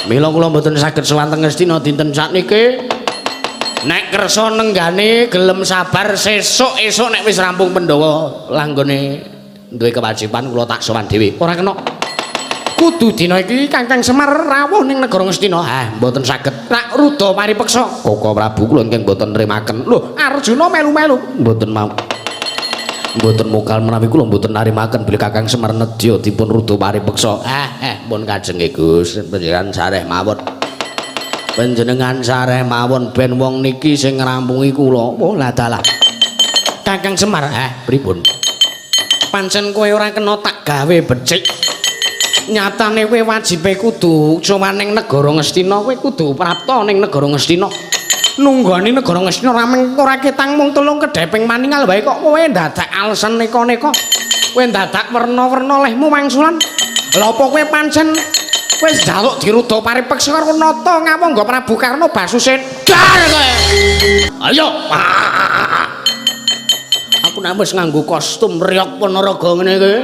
Mila kula mboten saged sowan teng Ngastina dinten sakniki. Nek kersa nenggane gelem sabar sesuk esuk nek wis rampung Pandhawa langgone duwe kewajiban kula tak sowan dhewe. Ora kena. Kudu dina iki Kakang Semar rawuh ning negara Ngastina. Ah, mboten saged. Rak ruda paripeksa. Koko Prabu kula ingkang mboten nrimaken. Lho, Arjuna melu-melu. Mboten mau. Mboten mokal menawi kula mboten narimaken bilih Kakang Semar nedya dipun ruda paripeksa. Ah, pun kajeng Gus, panjenengan sareh mawon. Panjenengan sareh mawon ben wong niki sing ngrampungi kula. Oh, lah dalah. Kakang Semar, pripun? Pancen kowe ora kena tak gawe becik. Nyatane kowe wajibe kudu sowan ning negara Ngastina, kowe kudu prapta ning negara Ngastina. Nunggoni negara Ngastina ora mung ora ketang mung telung kedheping maningal wae kok kowe dadak alesen neka-neka. Kowe dadak werna-werna lehmu wangsulan. Lha apa kowe pancen wis njaluk diruda paripeksa karo nata ngawangga Prabu Karna Basusendar kowe. Ayo. Aku nek wis nganggo kostum riyog Ponorogo ngene iki.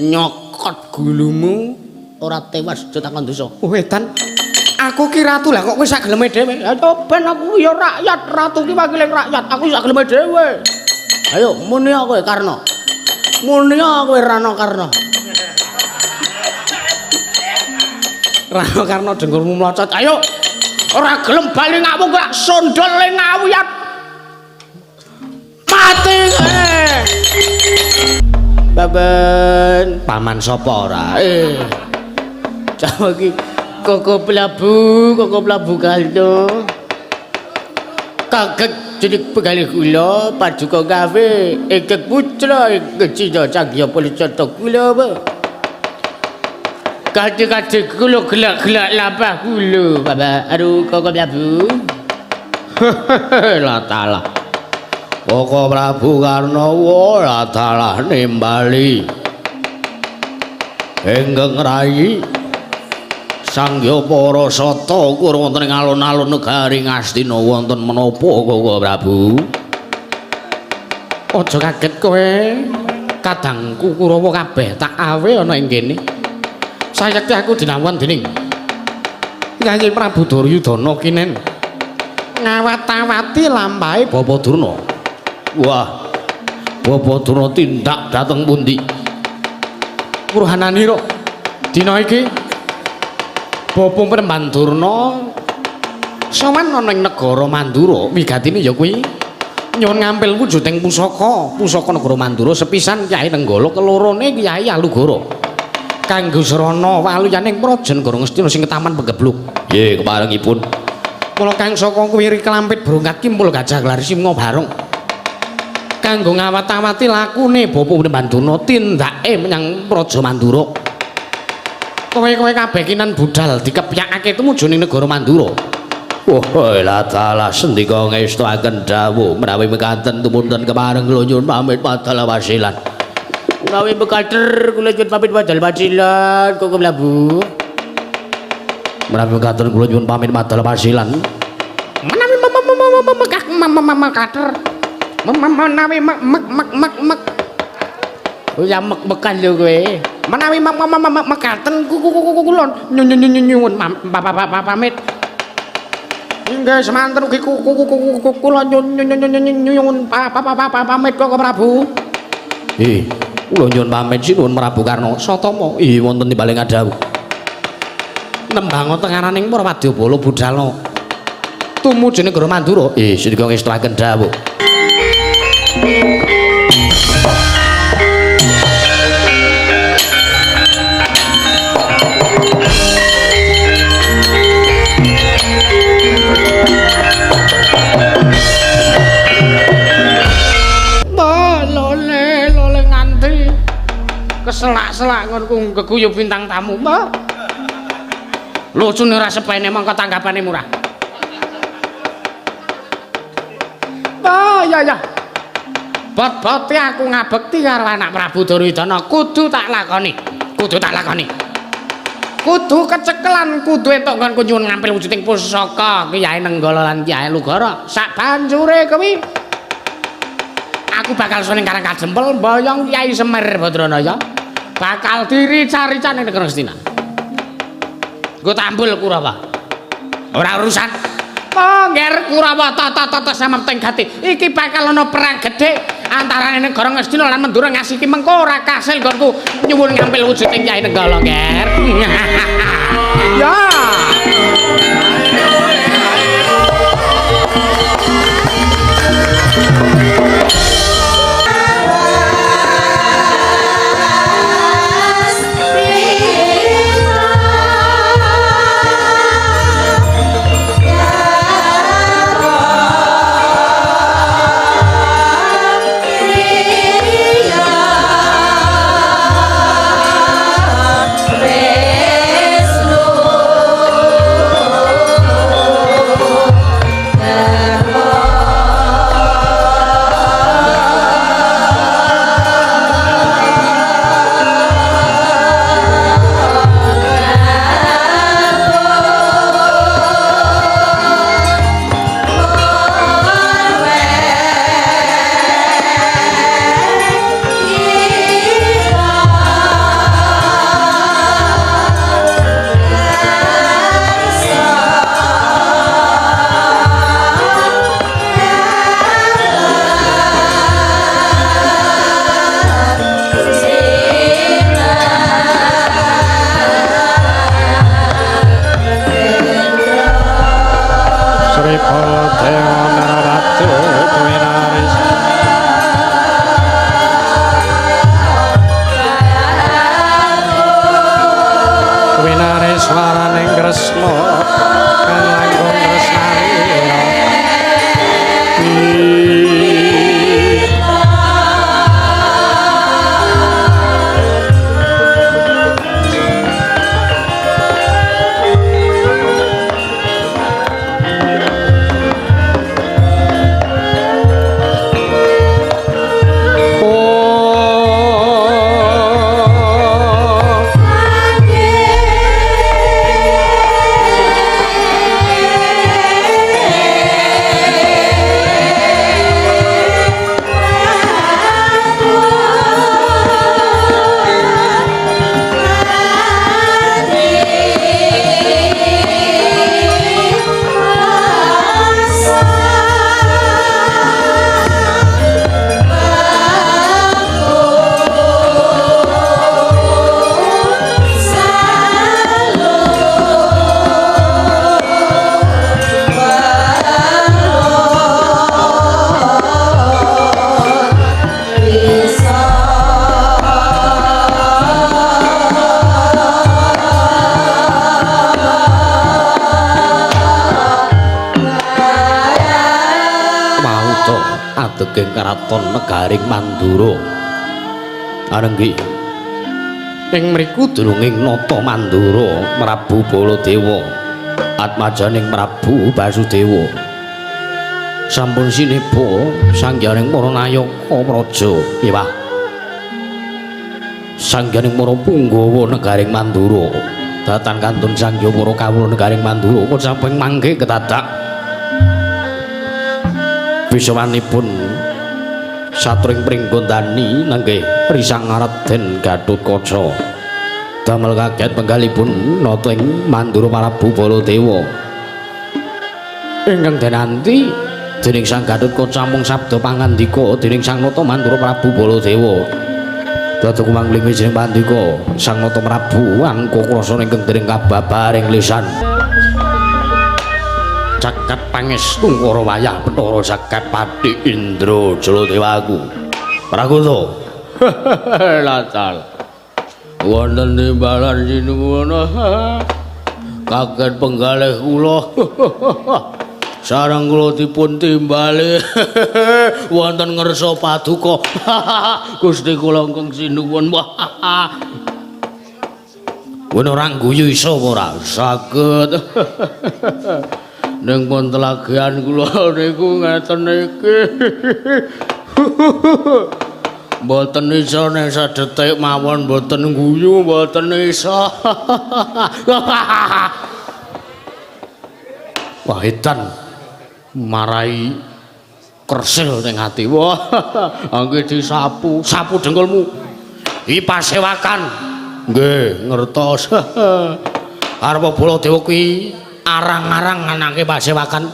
Nyokot gulumu ora tewas aja takon dosa. Oh edan. Aku ki ratu lah kok kowe sak geleme dhewe. Ya ben aku ya rakyat, ratu ki wakiling rakyat. Aku sak geleme dhewe. Ayo muni kowe Karna. Muni kowe Rana Karna. Rana Karna dengkulmu mlocot. Ayo. Ora gelem bali ngawung kok sondol le ngawiyat. Mati kowe. Baben, paman sapa ora? Cah iki Koko Prabu Karna. Kaget jeneng pegalih kula paduka gawe ingkang putra ingkang Cina Cangya Policata kula apa? Kate-kate kula gelak-gelak lapah kula, Bapak. Aduh, Koko Prabu. La talah. Koko Prabu Karna la talah nimbali. Ingkang rayi Sangya para sata kura wonten ing alun-alun negari Ngastina wonten menapa Koko Prabu? Aja kaget kowe. Kadangku Kurawa kabeh tak awe ana ing kene. Sayekti aku dinawan dening Kyai Prabu Duryudana kinen ngawat-awati lampahe Bapa Durna. Wah. Bapa Durna tindak dhateng pundi? Purhananira dina iki Bapa Premban Durna sowan ana ing negara Mandura, wigatine ya kuwi nyuwun ngampil wujuding pusaka, pusaka negara Mandura sepisan Kyai Nenggala, kelorone Kyai Alugara. Kanggo srana waluyaning praja negara Ngastina sing ketaman penggebluk. Nggih, keparengipun. Mula kang saka kuwi klampit brongkat kimpul gajah gelar singa barong. Kanggo ngawat-awati lakune Bapa Premban Durna tindake menyang praja Mandura. Kowe-kowe kabeh kinan budal dikepyakake tumuju ning negara Mandura. Wah, la taala sendika ngestuaken dawuh menawi mekaten tumunten kepareng kula nyuwun pamit padal wasilan. Menawi mekaten kula nyuwun pamit padal wasilan, Koko Prabu. Menawi mekaten kula nyuwun pamit padal wasilan. Menawi mekaten. Menawi mek mek mek mek. Oh ya mek-mekan lho kowe. Menawi mekaten kula nyuwun pamit. Inggih semanten ugi kula nyuwun pamit Koko Prabu. Kula nyuwun pamit sinuwun Prabu Karna Satama. Ih wonten timbaling adhawuh. Nembang tengaraning para wadyabala budalna tumuju negara Mandura. Sendika ngestuaken dawuh. Keselak-selak ngonku geguyu bintang tamu. Mbah. Lucune ora sepene mongko tanggapane murah. Oh iya iya. Bot-bote aku ngabekti karo anak Prabu Duryudana kudu tak lakoni. Kudu tak lakoni. Kudu kecekelan, kudu entuk nggonku nyuwun ngampil wujuding pusaka Kyai Nenggala lan Kyai Lugara. Sak banjure kuwi aku bakal soning Karang Kajempel mboyong Kyai Semar Badranaya. Bakal dirica-rica ning negara Ngastina. Nggo tambul Kurawa. Ora urusan. Oh, Nger Kurawa tata-tata samemteng gati. Iki bakal ana perang gedhe antarane negara Ngastina lan Mandura ngasih iki mengko ora kasil nggonku nyuwun ngampil wujuding Kyai Nenggala, Nger. Ya. Adeging karaton negaring Mandura. Anenggi ing mriku dununging nata Mandura Prabu Baladewa atmajaning Prabu Basudewa. Sampun sineba sangyaning para nayaka praja ewah. Sangyaning para punggawa negaring Mandura datan kantun sangya para kawula negaring Mandura kocaping mangke ketadak bisawanipun satring pringgondani nenggih Risang Raden Gatotkaca damel kaget penggalipun nata ing Mandura Prabu Baladewa ingkang denanti dening Sang Gatotkaca mung sabda pangandika dening Sang Nata Mandura Prabu Baladewa dados kumangling wijining pandika Sang Nata Prabu angka krasa ingkang dening kababaring lisan jagat pangestu para wayah Bathara jagat pati Indra Jaladewaku Pragoto latal wonten timbalan sinuwun kaget penggalih kula sareng kula dipun timbali wonten ngersa paduka Gusti kula ingkang sinuwun. Wen ora guyu iso apa ora saged. Ning pun telagean kula niku ngeten iki. Mboten iso nek sadetik mawon mboten guyu mboten iso. Wah edan marai kersil ning ati. Wah angge disapu, sapu dengkulmu. Iki pasewakan. Nggih, ngertos. Arep Baladewa kuwi arang-arang anake pasewakan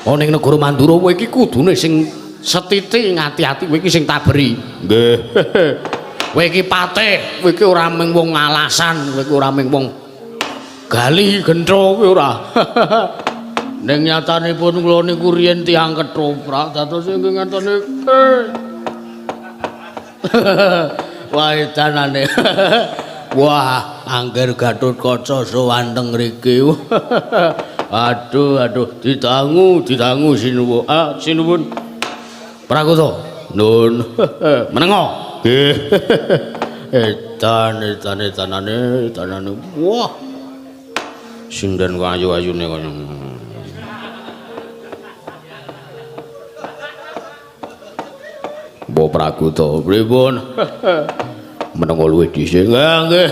ana ing negara Mandura kowe iki kudune sing setiti ngati-ati kowe iki sing taberi. Nggih. Kowe iki patih, kowe iki ora mung wong alasan, kowe iki ora mung wong gali gentho kowe ora. Ning nyatanipun kula niku riyen tiyang ketoprak dados nggih ngeten iki. Wah edanane. Wah, angger Gatotkaca sowan teng mriki. Aduh, aduh, didangu, didangu sinuwun. Ah, sinuwun. Prakoso. Nun. Menengo. Nggih. Edan, edan, edanane, edanane. Wah. Sinden kok ayu-ayune kaya. Mbok Prakoso, pripun? Menengo luwih dhisik. Nggih, nggih.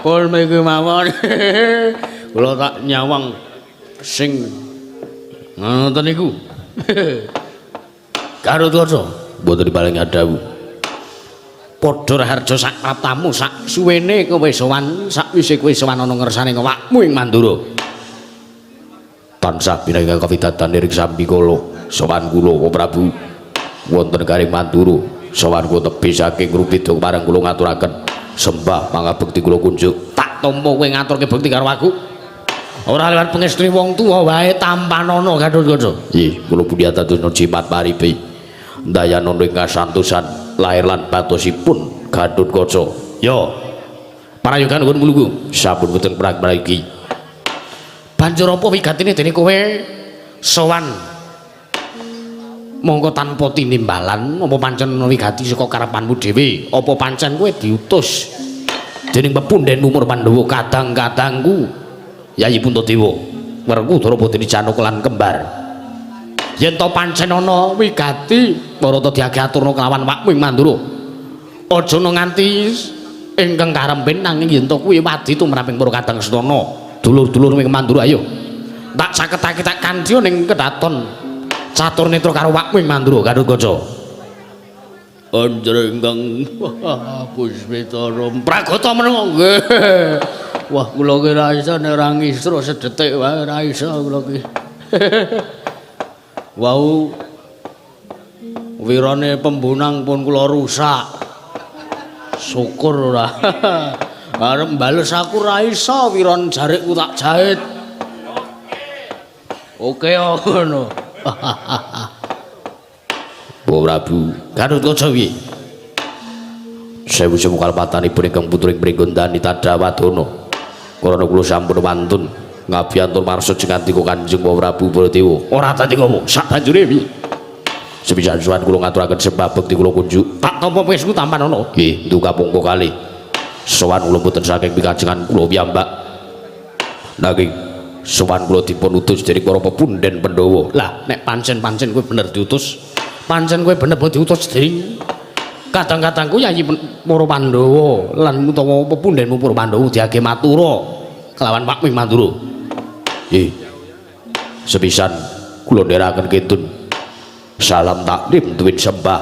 Pun mriki mawon. Kula tak nyawang sing ngoten niku. Gatotkaca mboten diparingi dawuh. Padha raharja sak praptamu sak suwene kowe sowan, sakwise kowe sowan ana ngersane awakmu ing Mandura. Tansah pinanggih kawidadan ing sambikala sowan kula Prabu wonten garing Mandura. Sowan kula tebih saking Rupida marang kula ngaturaken sembah pangabekti kula kunjuk. Tak tampa kowe ngaturke bekti karo aku. Ora lewat pengestri wong tuwa wae tampanana Gatotkaca. Nggih, kula pundi dados jimat paripe. Ndayana ing kasantosan lahir lan batosipun Gatotkaca. Yo. Prayoga nuwun mlugu. Sampun boten prag-pragi. Banjur apa wigatine dene kowe sowan mongko tanpa tinimbalan apa pancen wigati saka karepanmu dhewe apa pancen kowe diutus dening pepundhenmu Para Pandhawa kadang-kadangku Yayi Puntadewa Werkudara Putri Janaka lan kembar yen to pancen ana wigati Bharata diage aturna kelawan wakmu ing Mandura aja nganti ingkang karempen nanging yen to kuwi wadi tumraping para kadang sedana dulur-dulur ing Mandura ayo tak caketake tak kandha ning kedaton catur netra karo wakmu ing Mandura Gatotkaca. Anjrengkang Puspitara Pragata menengo. Nggih. Wah kula ki ora iso nek ora ngisro sedetik wae ora iso kula ki. Wau wirane pembunang pun kula rusak. Syukur ora. Arep mbales aku ora iso wiron jarikku tak jahit. Oke ngono. Bapak Prabu Gatotkaca piye? Sewu-sewu kalpatanipun ingkang putring Pringgondani Tadawadana. Karana kula sampun wantun ngabiyantur marsa jengandika Kanjeng Bapak Prabu Baladewa. Ora dadi ngono, sak banjure piye? Sepisan suwan kula ngaturaken sembah bekti kula kunjuk. Tak tampa pangestu tampanana. Nggih, duka pungko kalih. Sowan kula mboten saking pikajengan kula piyambak. Nanging sowan kula dipun utus dening para pepunden Pandhawa. Lah nek pancen-pancen kowe bener diutus, pancen kowe bener diutus dening kadang-kadangku Yayi para Pandhawa lan utawa pepundenmu para Pandhawa diage matura kelawan wakmu ing Mandura. Nggih. Sepisan kula ndherekaken kintun salam taklim tuwin sembah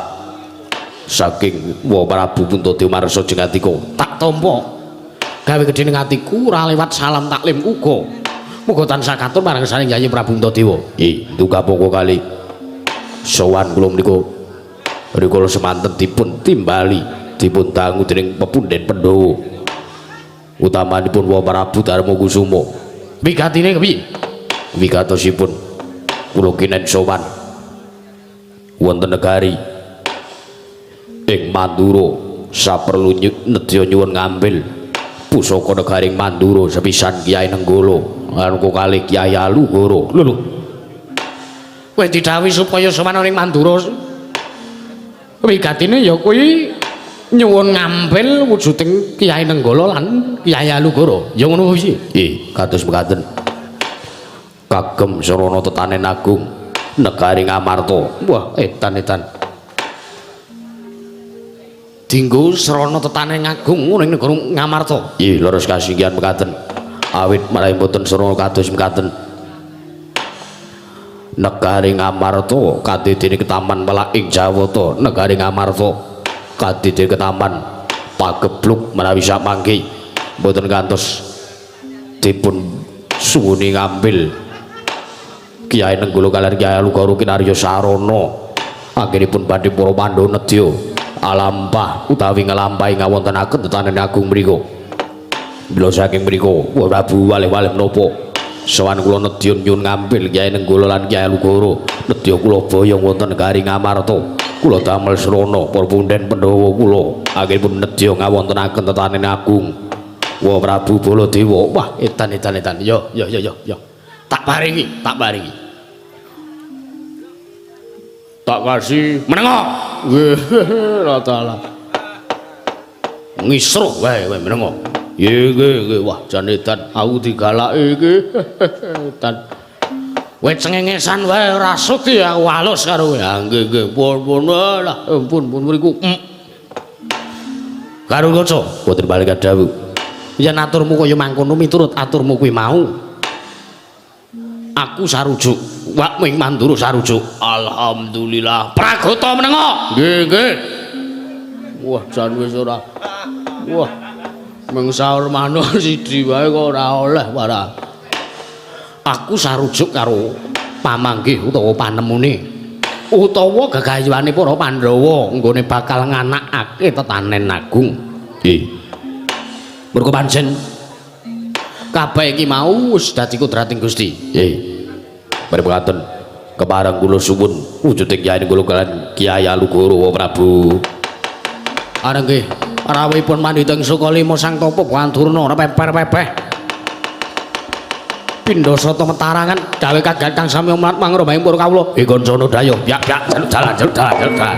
saking Wa Prabu Puntadewa Marsa Jengatika. Tak tampa gawe gedhe ning atiku ora lewat salam taklim uga. Muga tansah katur marang saning Yayi Prabu Puntadewa. Nggih, duka poko kali. Sowan kula menika rikala semanten dipun timbali, dipun dangu dening pepunden Pandhawa. Utamanipun Wa Prabu Darma Kusuma. Wigatine kepiye? Wigatosipun kula kinen sowan wonten negari ing Mandura saperlu nedya nyuwun ngambil pusaka negari Mandura sepisan Kyai Nenggala lan kalih Kyai Alugoro. Lho lho. Kowe didhawuhi supaya sowan ning Mandura. Wigatine ya kuwi nyuwun ngambil wujuding Kyai Nenggala lan Kyai Alugoro. Ya ngono kuwi. Nggih, kados mekaten. Kagem sarana tetanen agung negari Ngamarta. Wah, edan-edan. Dinggo srana tetanen agung ning negara Ngamarta. Nggih, leres kasinggihan mekaten. Awit malah mboten srana kados mekaten. Negari Ngamarta kadidene ketaman pelak ing Jawata. Negari Ngamarta kadidene ketaman pagebluk menawi samangke mboten kantos Dipun suwuni ngambil Kiai Nenggala kaliyan Kiai Alugoro kinarya sarana anggenipun badhe para Pandhawa nedya alampah utawi nglampahi ngawontenaken tetanen agung mriku. Mila saking mriku Prabu waleh-waleh menapa sowan kula nedya nyuwun ngambil Kiai Nenggala lan Kiai Alugoro nedya kula boyong wonten negari Ngamarta. Kula damel srana para punden Pandhawa kula anggenipun nedya ngawontenaken tetanen agung. Wa Prabu Baladewa, wah edan edan edan. Yo yo yo yo yo. Tak paringi, tak paringi. Tak kasih menengo. Nggih, rata. Ngisruh wae kowe menengo. Nggih nggih nggih, wah jan edan aku digalaki iki. Edan. Kowe cengengesan wae ora sudi aku alus karo kowe. Ha nggih nggih, pun pun lah, pun pun mriku. Karo kaca boten balik dawuh. Yen aturmu kaya mangkono miturut aturmu kuwi mau. Aku sarujuk, wak ming Mandura sarujuk. Alhamdulillah. Pragota menengo. Nggih, nggih. Wah, jan wis ora. Wah. Mung saur manuk siji wae kok ora oleh para. Aku sarujuk karo pamanggih utawa panemune utawa gegayuhane para Pandhawa nggone bakal nganakake tetanen agung. Nggih. Mergo pancen kabeh iki mau wis dadi kudrating Gusti. Nggih. Mari mekaten kepareng kula suwun wujuding Kyai Nenggala kaliyan Kyai Alugoro Prabu. Areng nggih rawuhipun pandhita ing Sukalima Sang Tapa Bandurna peper-pepeh. Pindha sata metarangan gawe kaget kang sami mlat mangromahing para kawula. Eh kancana dayo, yak yak jaluk dalan jaluk dalan jaluk dalan.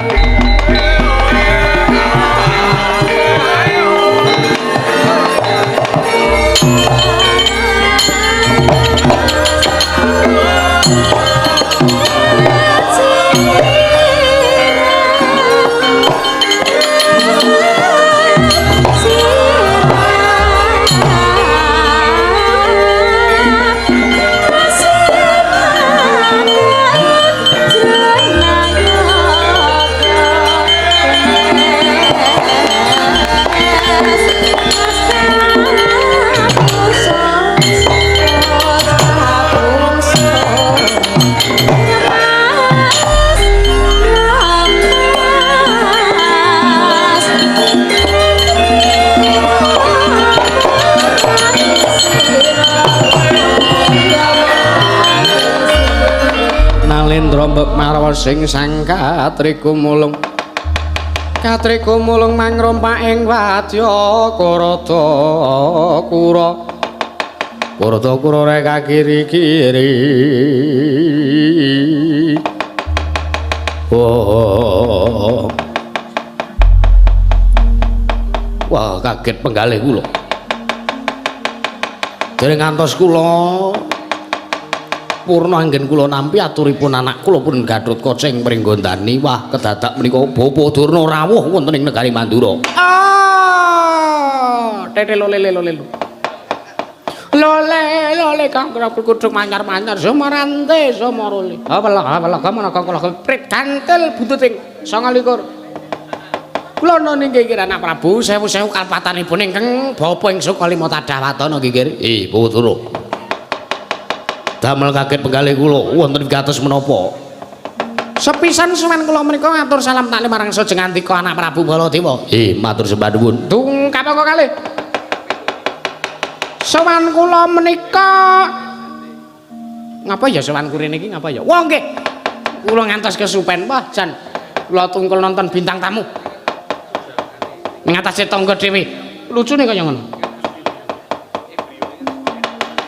Nalendra mbek marwa sing sang katrikumulung katrikumulung mangrompak ing wadya Karada Kura Karada Kura reka kiri-kiri. Oh. Wah kaget penggalih kula. Dereng ngantos kula purna anggen kula nampi aturipun anak kula pun Gathotkaca ing Pringgondani. Wah kedadak menika Bapa Durna rawuh wonten ing negari Mandura. Ah, tete lole lole lole. Lole lole kang kudu manyar-manyar sumarante sumarole. Apalah apalah kamana kang kula prit kantel buntuting 29. Kula noni nggih anak Prabu sewu-sewu kalpatanipun ingkang bapa ing Sukalima Tadawatana nggih. Eh Bapa Durna. Damel kaget penggalih kula wonten wigatos menapa. Sepisan suwen kula menika ngatur salam taklim marang Sajeng Andika anak Prabu Baladewa. Matur sembah nuwun. Dungkap angka kalih. Sowan kula menika ngapa ya sowan kurene iki ngapa ya? Wah nggih. Kula ngantos kesupen. Wah jan kula tungkul nonton bintang tamu. Ning atase tangga dhewe. Lucune kaya ngono.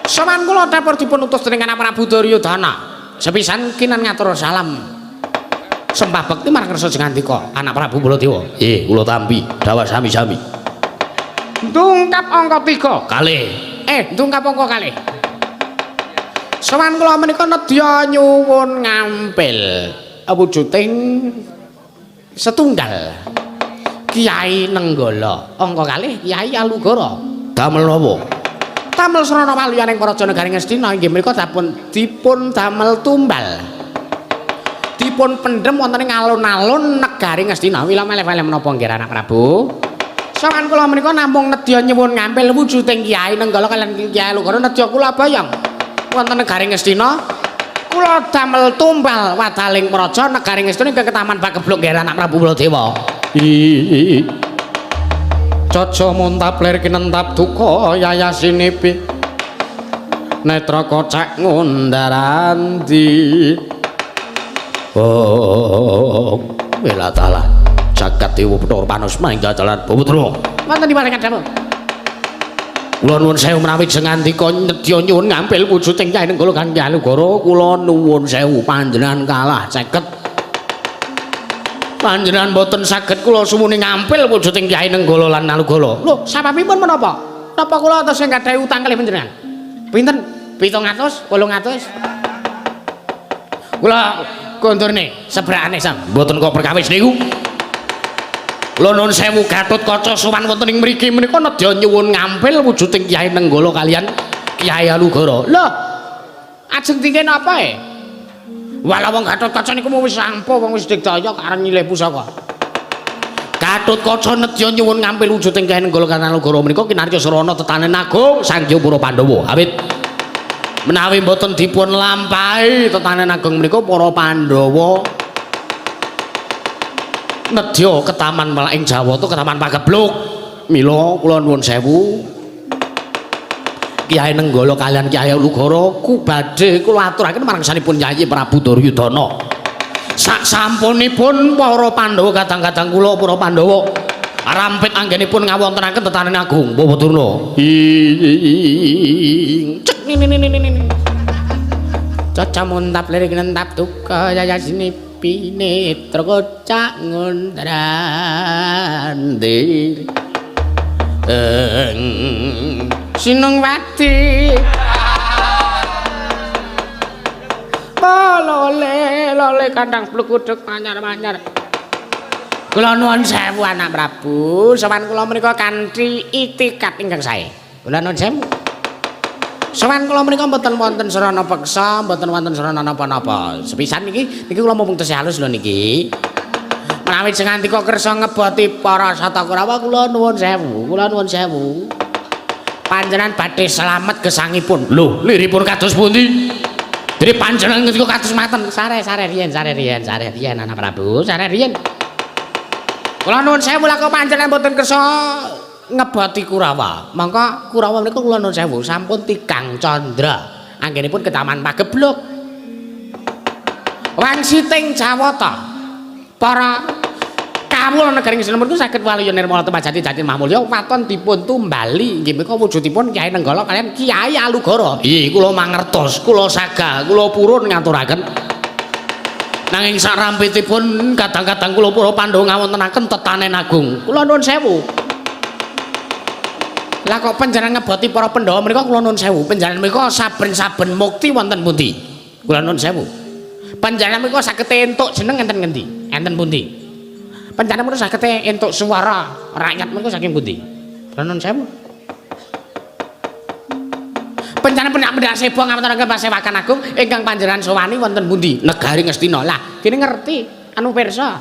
Sowan kula dapur dipun utus dening anak Prabu Duryudana. Sepisan kinan ngatur salam sembah bekti marang Kersa Jengandika anak Prabu Baladewa. Nggih, kula tampi dawah sami-sami. Ndungkap angka 3 kalih. Ndungkap angka kalih. Sowan kula menika nedya nyuwun ngampil wujuding setunggal Kyai Nenggala. Angka kalih Kyai Alugoro. Damel napa? Damel srana waluyaning para negari Ngastina inggih menika dipun damel tumbal. Dipun pendhem wonten ing alun-alun negari Ngastina. Wila meleh-meleh menapa nggih anak Prabu? Sowan kula menika namung nedya nyuwun ngampil wujuding Kyai Nenggala kaliyan Kyai Alugoro nedya kula bayang wonten negari Ngastina. Kula damel tumbal wadaling praja negari Ngastina ingkang ketaman Pagebluk nggih anak Prabu Baladewa. Caca muntap lir kinentap duka yayasinipi netra kocak ngundarandi. Oh, bela taala jagat dewa Bathara Panus maing dalan Baputra. Wonten diparingan dawuh. Kula nuwun sewu menawi jengandika nedya nyuwun ngampil wujuding Kyai Nenggala kang Kyai Alugoro, kula nuwun sewu panjenengan kalah ceket. Panjenengan boten saged kula suwuni ngampil wujuding Kyai Nenggala lan Alugoro. Lho, sababipun menapa? Napa kula tesih gadhahi utang kalih panjenengan? Pinten? 700, 800? Kula kondurne sebrakane sam. Mboten kok perkawis niku. Kula nuwun sewu Gatotkaca sowan wonten ing mriki menika nedya nyuwun ngampil wujuding Kyai Nenggala kaliyan Kyai Alugoro. Lho, ajeng tingke napa e? Walah wong Gatotkaca niku wis ampuh, wong wis digdaya kareng nyilih pusaka. Gatotkaca nedya nyuwun ngampil wujuding Kyai Nenggala kaliyan Alugoro menika kinarya sarana tetanen agung Sang Hyang Para Pandhawa. Awit menawi mboten dipun lampahi tetanen agung menika para Pandhawa nedya ketaman malah ing Jawata ketaman Pagebluk. Mila kula nuwun sewu Kyai Nenggala kaliyan Kyai Alugoro ku badhe kula aturaken marang sanipun Yayi Prabu Duryudana. Sak sampunipun para Pandhawa kadang-kadang kula para Pandhawa rampit anggenipun ngawontenaken tetanen agung Bapak Durna. Cek nini. Caca muntap lirik nentap duka yayasini pinetra kocak ngundrandi. Sinungwati lole lole kandang blekuduk manyar-manyar. Kula nuwun sewu anak Prabu, sowan kula menika kanthi itikat ingkang sae. Kula nuwun sewu. Sowan kula menika mboten wonten sarana peksa, mboten wonten sarana napa-napa. Sepisan niki, niki kula mumpung tesih halus lho niki. Menawi jengandika kersa ngeboti para Satakurawa kula nuwun sewu, kula nuwun sewu. Panjenengan badhe slamet gesangipun. Lho, liripun kados pundi? Dene panjenengan ngendika kados maten. Sare sare riyen, sare riyen, sare riyen anak Prabu, sare riyen. Kula nuwun sewu lha kok panjenengan mboten kersa ngeboti Kurawa. Mongko Kurawa menika kula nuwun sewu sampun tigang candra anggenipun ketaman Pagebluk. Wangsiting Jawata para kawula negari Ngastina menika saged waluya nirmala temajati jati mahmulya waton dipun tumbali inggih menika wujudipun Kyai Nenggala kaliyan Kyai Alugoro. Nggih kula mangertos, kula sagah, kula purun ngaturaken. Nanging sarampitipun kadang-kadang kula para Pandhawa ngawontenaken tetanen agung. Kula nuwun sewu. Lah kok panjenengan ngeboti para Pandhawa menika kula nuwun sewu. Panjenengan menika saben-saben mukti wonten pundi? Kula nuwun sewu. Panjenengan menika saged entuk jeneng enten ngendi? Enten pundi? Panjenengan menika saged entuk suara rakyat menika saking pundi? Kula nuwun sewu. Panjenengan pendak-pendak seba ngawontenaken pasewakan agung ingkang panjenengan sowani wonten pundi? Negari Ngastina. Lah, kene ngerti anu pirsa.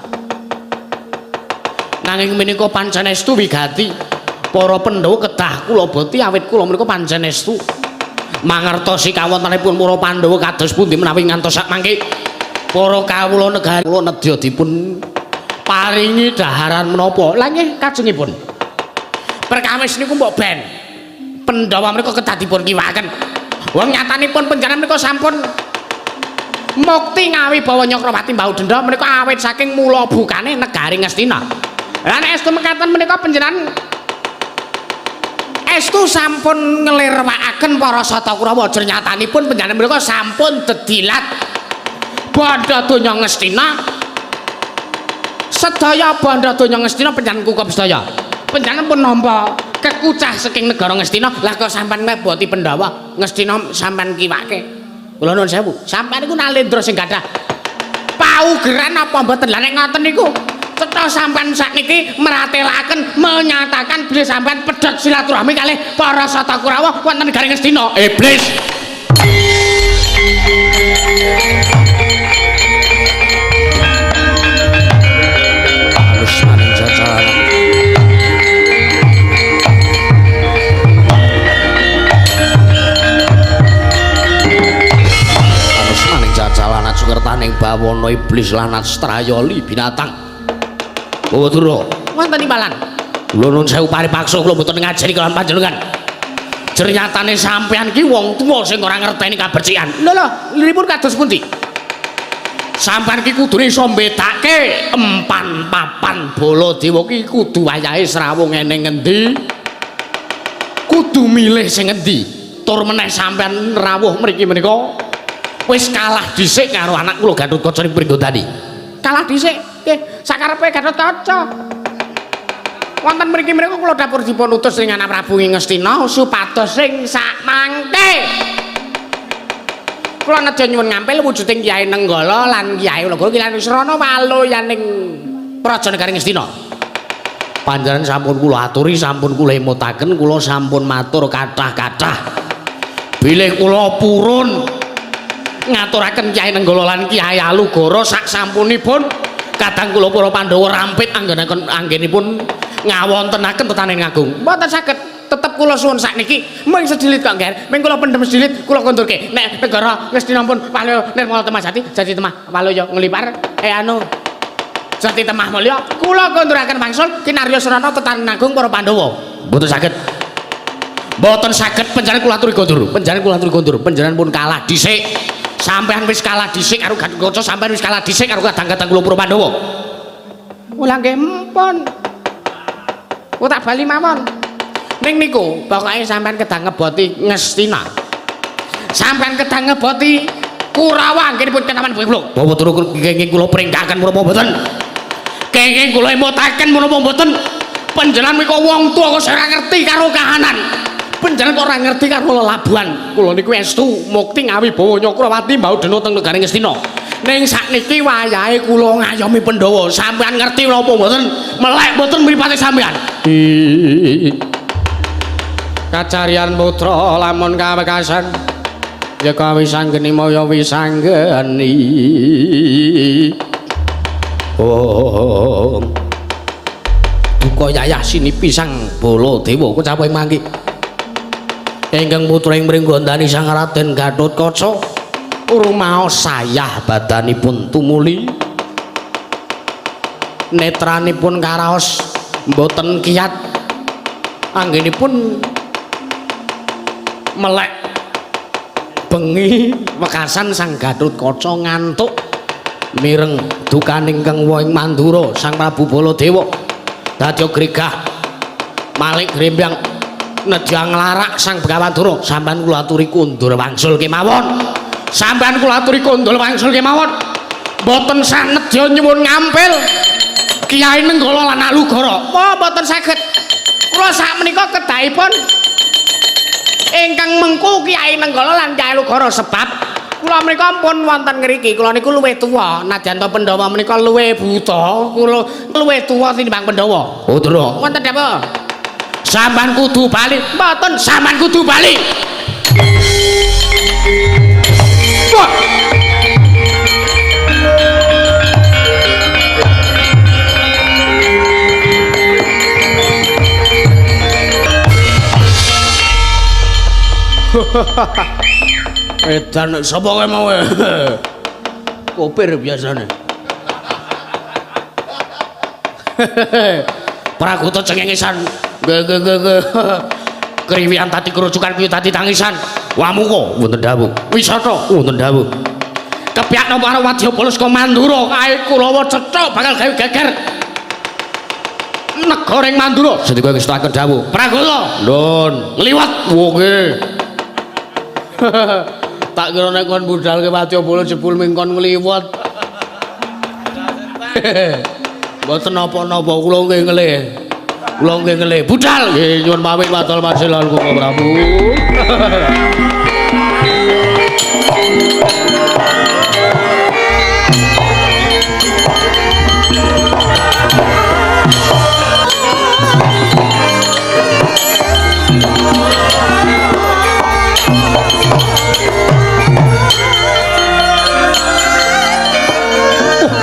Nanging menika pancen estu wigati. Para Pandhawa kedah kula boti awit kula menika pancen estu mangertosi kawontenanipun para Pandhawa kados pundi menawi ngantos sak mangke para kawula negari kula nedya dipun paringi daharan menapa. Lah nggih kajengipun. Perkawis niku mbok ben Pandhawa menika kedah dipun kiwaken. Wong nyatanipun panjenengan menika sampun mukti ngawibawa Nyakrawati mbau denda menika awit saking mula bukane negari Ngastina. Lah nek estu mekaten menika panjenengan estu sampun nglirwakaken para Satakurawa nyatanipun panjenengan menika sampun dedilat bandha donya Ngastina. Sedaya bandha donya Ngastina panjenengan kukup sedaya. Panjenengan pun nampa kekucah saking negara Ngastina. Lah kok sampean ngeboti Pandhawa Ngastina sampean kiwake? Kula nuwun sewu, sampean niku nalendra sing gadah paugeran apa mboten? Lah nek ngoten niku cetha sampean sakniki meratelaken menyatakan bilih sampean pedhot silaturahmi kalih para Satakurawa wonten negari Ngastina. Iblis. Halus maning jajaran. Setaning bawana iblis lanat strayoli binatang. Bawadura, wonten imbalan. Kula nuwun sewu paripaksa kula mboten ngajari kalawan panjenengan. Jernyatane sampean ki wong tuwa sing ora ngerteni kabercikan. Lho lho, liripun kados pundi? Sampean ki kudune iso mbedake empan papan Baladewa ki kudu wayahe srawung eneng ngendi? Kudu milih sing ngendi? Tur meneh sampean rawuh mriki menika wis kalah dhisik karo anak kula Gatotkaca ning Pringgondani. Kalah dhisik? Nggih, sakarepe Gatotkaca. Wonten mriki menika kula dapur dipun utus ing anak Prabu Ngastina supados sing sakmangke kula nedya nyuwun ngampil wujuding Kyai Nenggala lan Kyai Ulaga Kilan Wisrana waloyaning Praja Negari Ngastina. Panjenengan sampun kula aturi, sampun kula emutaken, kula sampun matur kathah-kathah. Bilih kula purun ngaturaken Kyai Nenggala lan Kyai Alugara sak sampunipun kadang kula para Pandhawa rampit anggenipun ngawontenaken tetanen agung. Mboten saged, tetep kula suwun sakniki mung sedilit kok, Ngger. Mung kula pendhem sedilit, kula kondurke. Nek negara Ngastina pun Waluya Nirmala Temah Jati, Jati Temah Waluya nglipar anu Jati Temah Mulya, kula konduraken wangsul kinarya srana tetanen agung para Pandhawa. Mboten saged. Mboten saged panjenengan kula aturi kondur. Panjenengan kula aturi kondur. Panjenengan pun kalah dhisik. Sampeyan wis kalah dhisik karo Gatotkaca, sampeyan wis kalah dhisik karo kadang-kadang kula para Pandhawa. Kula nggih empun. Ku tak bali mawon. Ning niku pokoke sampean kedah ngeboti Ngastina. Sampean kedah ngeboti Kurawa anggenipun ketaman kula. Bawa turu kenging kula pringkaken menapa mboten? Kenging kula emutaken menapa mboten? Panjenengan menika wong tuwa kok ora ngerti karo kahanan. Panjenengan kok ora ngerti karo lelabuhan. Kula niku estu mukti ngawibawa Nyakrawati Mbaudenwa teng negari Ngastina. Ning sakniki wayahe kula ngayomi Pandhawa. Sampean ngerti napa mboten? Melek mboten mripate sampean? Kacarian putra lamun kawekasan ya kawisanggeni maya wisanggeni. Oh. Duka yayah sini pisang Baladewa kecape mangki. Ingkang putra ing Pringgondani Sang Raden Gatotkaca rumaos sayah badanipun tumuli netranipun karaos mboten kiyat anggenipun melek bengi wekasan Sang Gatotkaca ngantuk mireng dukaning kang ing Mandura Sang Prabu Baladewa dadya gregah malik grembyang nedya nglarak Sang Begawan Dura. Sampeyan kula aturi kundur wangsul kemawon. Sampeyan kula aturi kundur wangsul kemawon. Mboten sah nedya nyuwun ngampil Kyai Nenggala lan Alugara. Wah, mboten saged. Kula sakmenika kedahipun ingkang mengku Kyai Nenggala lan Kyai Alugara sebab kula menika pun wonten ngriki. Kula niku luwih tuwa, nadyan to Pandhawa menika luwih buta, kula luwih tuwa tinimbang Pandhawa. Oh, Dra. Wonten dawuh. Sampeyan kudu bali. Mboten, sampeyan kudu bali. Wah. Edan sapa kowe mau? Kopir biasane. Pragoto cengengesan. Nggih nggih nggih. Kriwian tati kerucukan kuwi tati tangisan. Wamuka wonten dawuh. Wisata wonten dawuh. Kepyak napa karo Wadyabala saka Mandura kae Kurawa cethuk bakal gawe geger negara ing Mandura. Sendika ngestakaken dawuh. Pragoto, ndon, ngliwat. Wo nggih. Tak kira nek kon budal ke Wadyabala jebul ming kon ngliwat. Mboten napa-napa kula nggih ngelih. Kula nggih ngelih. Budal nggih nyuwun pamit matur masilal Koko Prabu.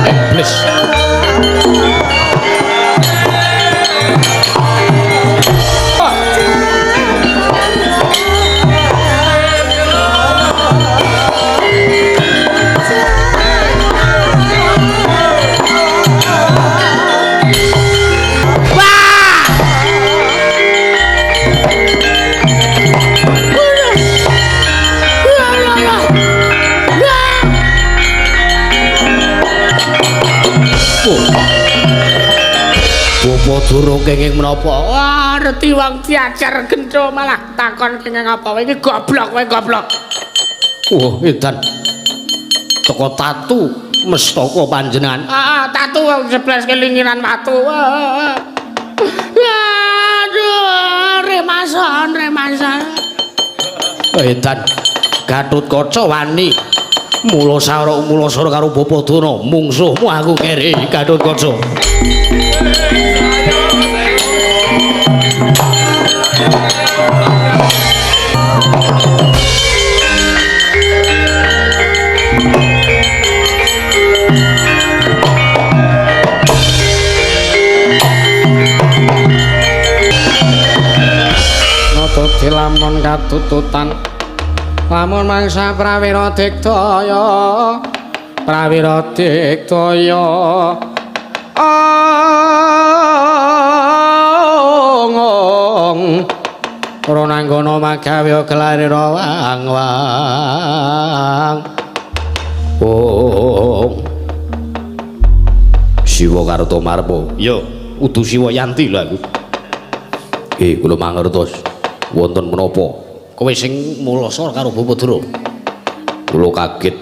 Iblis. Durung kenging menapa? Wah, reti wong diajar gentho malah takon kenging apa. Kowe iki goblok, kowe goblok. Wah, edan. Teko tatu mestaka panjenengan. Ah, tatu wong 11 kelingiran watu. Aduh, remasan, remasan. Edan. Gatotkaca wani. Mula sara mula sara karo Bapa Durna, mungsuhmu aku keri Gatotkaca. Nata dilamon katututan lamun mangsa prawira diktaya, prawira diktaya. Ong Ronanggana magawe gelare wang wang. Ong Siwa Kartomarma. Ya, udu Siwa Yanti lho aku. Kula mangertos wonten menapa? Kowe sing mulasa karo Bapa Durna. Kula kaget,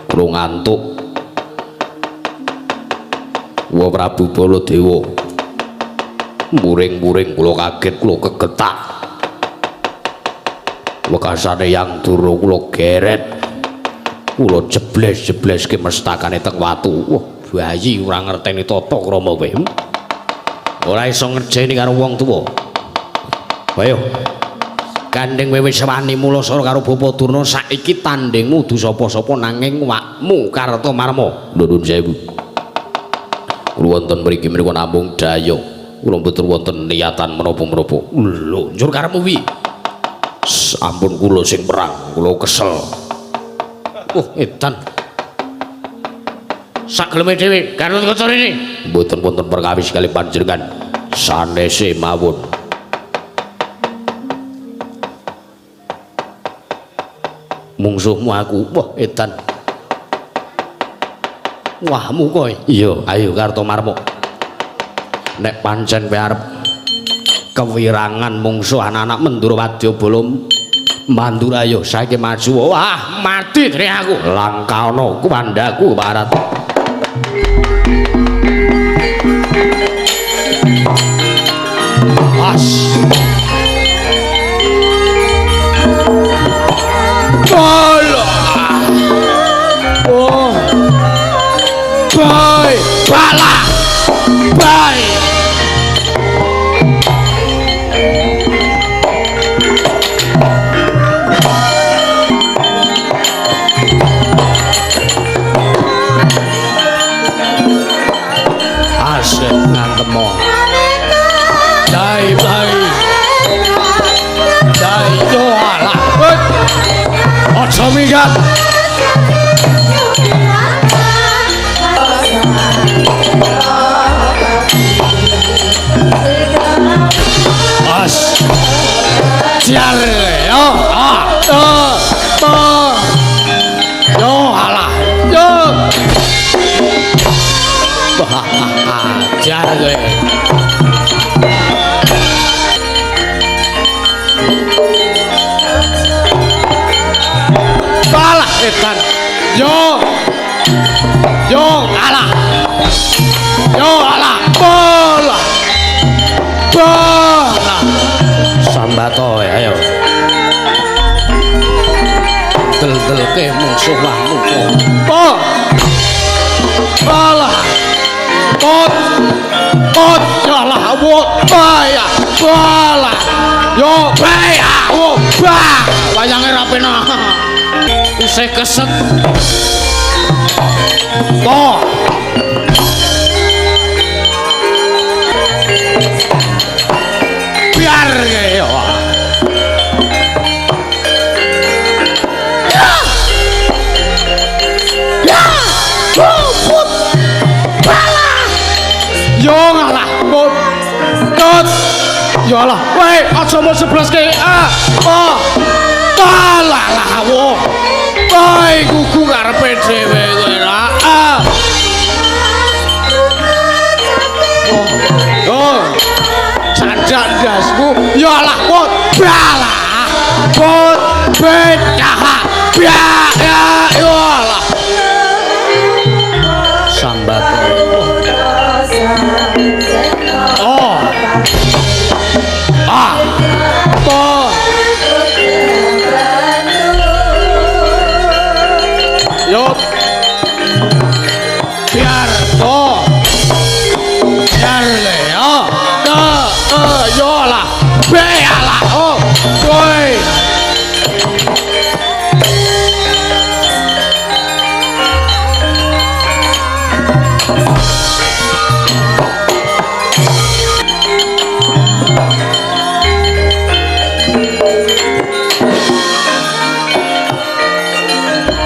kula ngantuk. Wa Prabu Baladewa. Muring-muring kula kaget, kula kegetak. Wekasane Yang Durna kula geret. Kula jebles-jebleske mestakane teng watu. Wah, bayi ora ngerteni tata krama kowe. Ora iso ngerjeni karo wong tuwa. Ayo. Gandeng kowe wis wani mulasara karo Bapa Durna, saiki tandingmu kudu sapa-sapa nanging wakmu Kartomarma. Nuwun sewu. Kula wonten mriki menika namung daya. Kula mboten wonten niatan menapa-menapa. Lho, njur karepmu piye? Ampun kula sing perang, kula kesel. Wah, edan. Sageleme dhewe, Gatotkaca rene. Mboten wonten perkawis kali panjenengan. Sanese mawon. Mungsuhmu aku. Wah, edan. Wahmu kowe. Iya, ayo Kartomarma. Nek pancen kowe arep kewirangan mungsuh anak-anak Mandura Wadyabala Mandura, ayo saiki maju. Wah, mati dene aku. Langkana kuwandaku barat. As. Alah. Oh. Bye. Bala. Bye. Asik ngantemo. Dai bye. Dai yo alah. Aja minggat. As. Jar yo ah to to. Yo alah. Yo. Jar kowe. Alah edan. Yo. Yo alah. Yo alah. Bola. Bola. Sambato ayo. Del-delke mungsuh wahmu. Po. Alah. Pot. Pot alah wo. Baya. Bola. Yo baya. Wo bah. Wayange ra penak. Isih keset. Po. Biar yo. Ya. Ya. Put. Bala. Yo ngalah. Put. Tut. Yo alah. Weh, aja mau 11 ke. Ah. Oh. Alah lah wo. Woi, kuku karepe dhewe kowe ra. Ah. Oh. Ndasmu ya Allah put balah put bedah ya ya Allah sambat. Oh ah to yo biar to biar le oh to yo lah be lah oh kowe.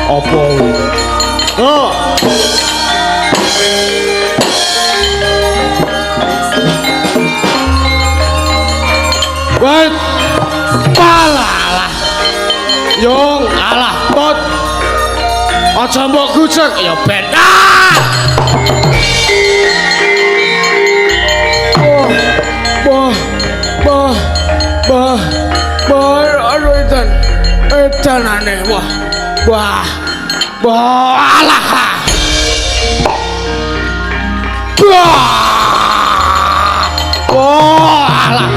Apa kuwi? Oh. Wah. Palalah. Yung alah pot. Aja mbok gucek ya ben. Ah! Oh. Wah. Wah. Wah. Wah, aduh edan. Edanane wah. Wah. Wah, alah. Wah. Wah, alah.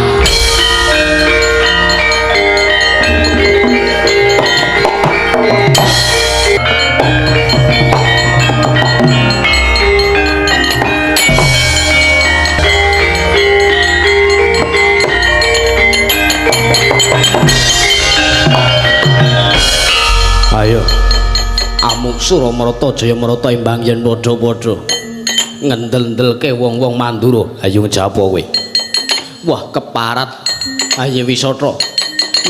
Ayo. Amuk Suramarta Jayamarta imbang yen padha-padha ngendel-endelke wong-wong Mandura. Ayo ngejawab kowe. Wah, keparat. Ayo wisata.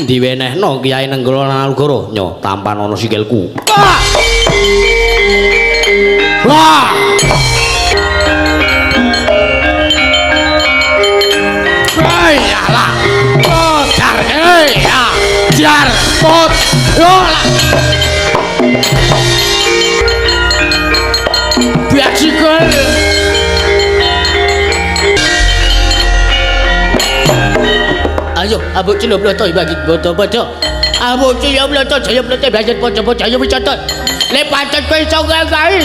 Diwenehno Kyai Nenggala Nalugara. Nyo, tampan ana sikilku. Wah! Wah! Ayolah. Oh, jar ya. Jar pot. Yo lah. Bajigur. Ayo, abuk cilok bloto bagi bodo-bodo. Abuk cilok bloto jaya bloto belajar bodo-bodo ayo wicaton. Lek pancen kowe iso nggawe.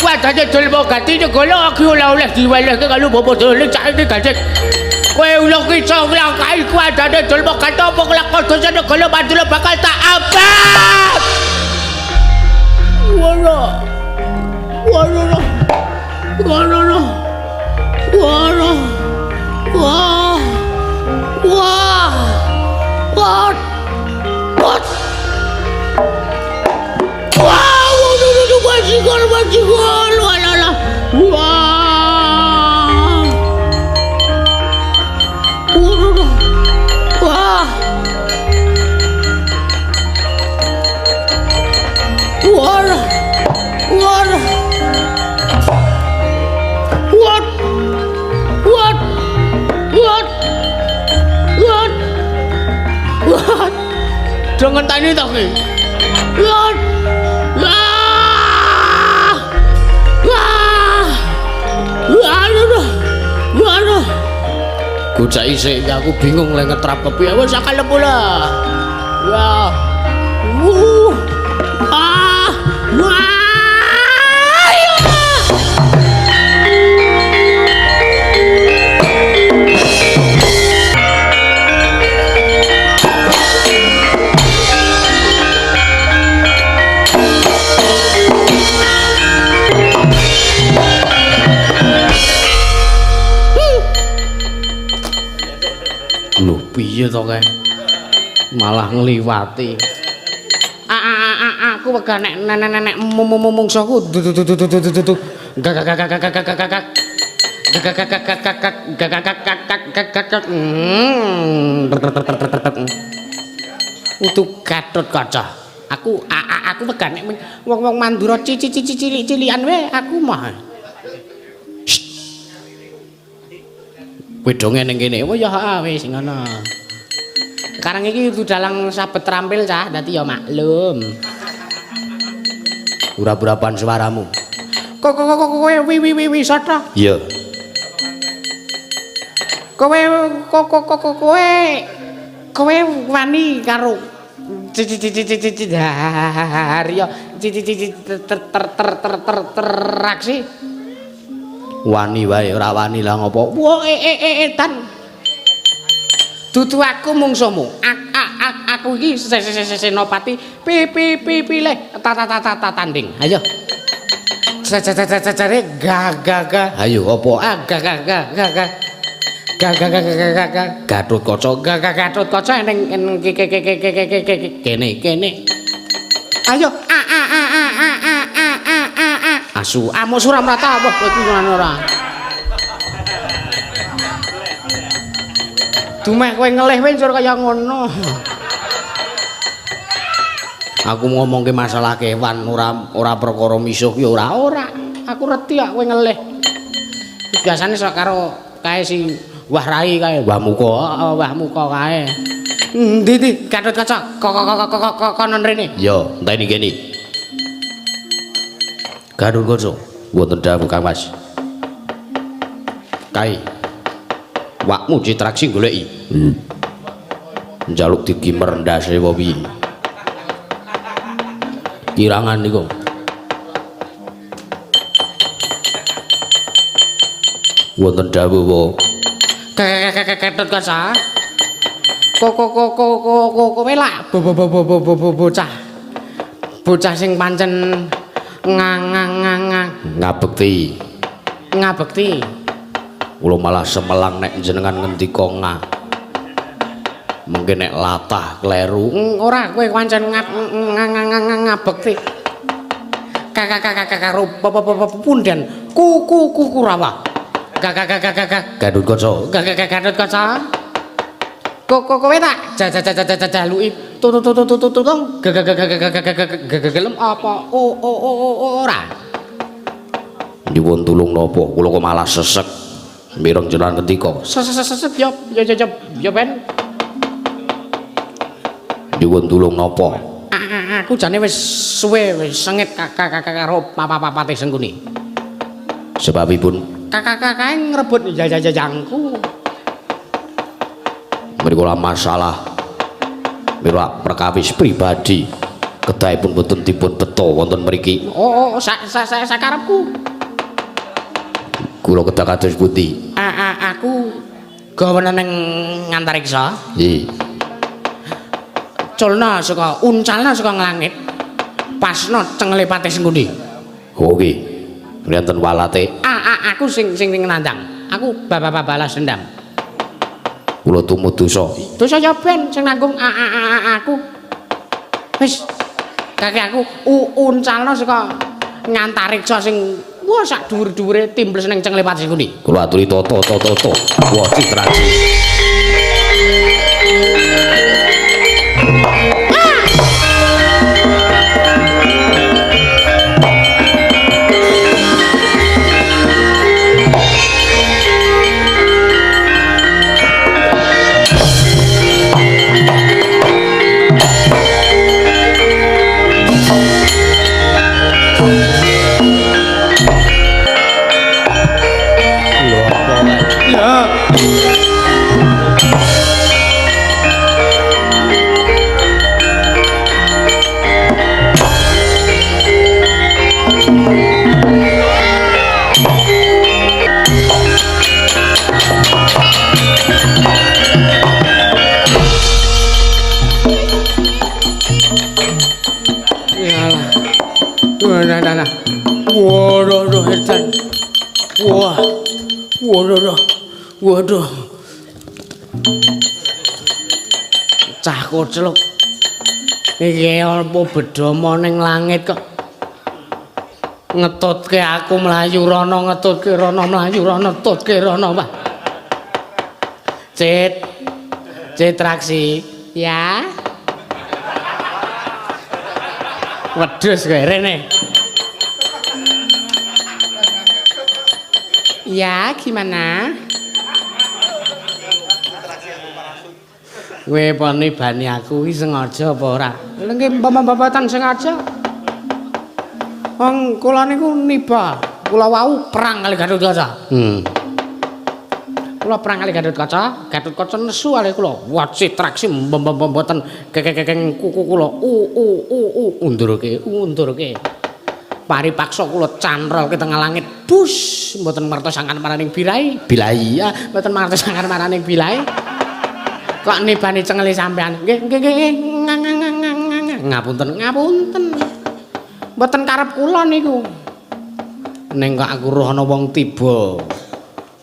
Wadane Dulma Gati negala aku ora oleh diwelehke karo bapak dole cak iki gajek. Kowe ulung iso nglangkai kuadane Dulma Gati apa nglakon dosa negala Mandura bakal tak abab. Wara. Wara. Wara. Wara. Wah. Wah. Wah. Wah. Wah, bajigur, bajigur, walala. Wah. Wah. Wah. Wah. What? What? What? What? What? Jangan tanya tak ki. What? Wah! Wah! Wah! Wah! Gocak isik aku bingung lek ngetrap kepiye wis akal pula. Wah. Wuh. Ah. Wah. Lho piye to kae? Malah ngliwati. Aku wegah nek nenek mungsuhku gak gak gak gak gak gak gak gak gak gak gak gak gak gak utuh Gatot Kaca. Aku wegah nek wong-wong Mandura cilik-cilikan wae aku mah. Wedonge ning kene. Oh ya wis ngono. Sekarang iki kudu dalang sabet terampil cah, dadi ya maklum. Ura-urapan suaramu. Kok kowe wi wi wi wisata? Iya. Kowe kowe kowe wani karo Haryo ter ter ter ter ter teraksi. Wani wae ora wani lah ngopo. Wah edan. Dudu aku mungsuhmu. Aku iki Senopati pi pi pi pilih ta ta ta ta tanding. Ayo. Cacacacacare ga ga ga. Ayo apa? Ah ga ga ga ga ga. Ga ga ga ga ga ga. Gatotkaca ga ga Gatotkaca ning kene kene. Ayo a a a a a a a a a a. Asu amuk Suramrata apa kowe iki ngono ora? Dumeh kowe ngelih wae njur kaya ngono. Aku ngomongke masalah kewan ora perkara misuh ya ora ora. Aku reti kok kowe ngelih. Biasane sok karo kae si Wah Rai kae, Wah Muka, Wah Muka kae. Endi ndi Gatotkaca kok kok kok kok kono rene. Ya, enteni kene. Gatotkaca, wonten dawuh Kang Mas. Kae. Wakmu Citraksi goleki. Njaluk digimer ndase apa piye? Kirangan niku. Wonten dawuh wa Gatotkaca. Kok kok kok kok kowe lak bocah. Bocah sing pancen ngang ngabekti. Ngabekti. Kula malah semelang nek jenengan ngendika nga. Mungkin nek latah kleru. Ora kowe pancen ngabekti. Karo punden ku Kurawa. Ga Gatotkaca. Gatotkaca. Kok kowe tak jaluki tutung gelem apa ora? Nyuwun tulung napa? Kula kok malah sesek. Mireng jenengan ngendika. Sesek ya ya ya ben. Nyuwun tulung napa? Aku jane wis suwe wis sengit karo papa-papate Sengkuni. Sebabipun kakak-kakake ngrebut jajangku. Mriku lah masalah mila perkawis pribadi kedahipun boten dipun beto wonten mriki. Oh sakarepku. Kula kedah kados pundi? Aku gawenan ning antariksa. Nggih. Culna saka uncalna saka nglangit. Pasna cengele Patih Sengkuni. Oh nggih. Wonten walate. Aku sing nandang. Aku balas dendam. Kula tumut dosa. Dosa ya ben sing nanggung aku. Wis kakek aku uncalna saka ngantariksa sing wah sak dhuwur-dhuwure timbles ning cengele Patih Sengkuni. Kula aturi toto. Wah Citraksi. Wah, waduh, waduh, cah koclok, iki apa bedama ning langit kok ngetutke aku mlayu rono, ngetutke rono mlayu rono, ngetutke rono, Pak. Cit, Citraksi, ya. Wedhus kowe rene. Ya, gimana? Kowe pone bani aku iki sengaja apa ora? Lha nggih mboten sengaja. Wong kula niku niba, kula wau perang kali Gatotkaca. Kula perang kali Gatotkaca, Gatotkaca nesu kalih kula. Wah, Citraksi mbom-mbom mboten kekekeng kuku kula. U u u u undurke, undurke. Paripaksa kula cantrol ke tengah langit. Bus, mboten ngertos sangkan maraning bilai. Bilai ya, mboten ngertos sangkan maraning bilai. Kok nibani cengeli sampean? Nggih, nggih, nggih. Ngapunten, ngapunten. Mboten karep kula niku. Ning kok aku roh ana wong tiba.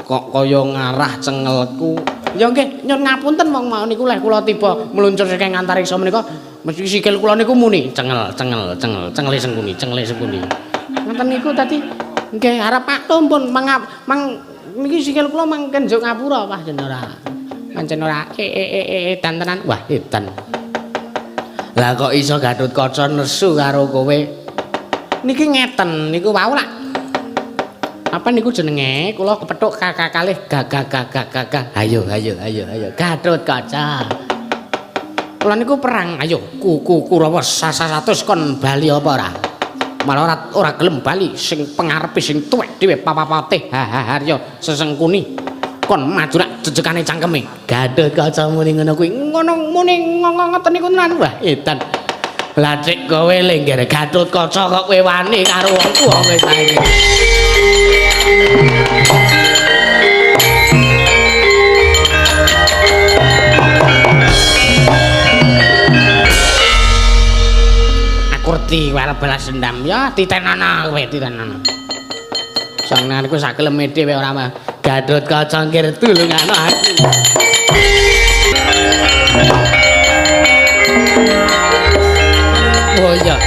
Kok kaya ngarah cengelku. Ya nggih, nyun ngapunten wong mau niku leh kula tiba meluncur saking antariksa menika mesti sikil kula niku muni cengel cengel cengel cengele Sengkuni, cengele Sengkuni. Ngoten niku tadi nggih arep maklum pun mangap mang niki sikil kula mangken njuk ngapura Pak jen ora. Pancen ora edan tenan. Wah, edan. Lah kok iso Gatotkaca nesu karo kowe? Niki ngeten niku wau lak apa niku jenenge? Kula kepethuk kakak kalih gagah. Ayo ayo ayo ayo Gatotkaca. Kula niku perang ayo kuku Kurawa 100 kon bali apa ora? Malah ora gelem bali sing pengarepe sing tuwek dhewe papapate haharya Sesengkuni kon maju rak jejekane cangkeme. Gatotkaca muni ngono kuwi. Ngono muni ngoten niku tenan. Wah, edan. Lah cek kowe lengger Gatotkaca kok kowe wani karo wong tuwa kowe saiki. Aku ngerti kowe arep balas dendam ya titenana kowe titenana. Sangne aku sakeleme dhewe ora mah. Gatotkaca nggir tulungano aku. Oh iya.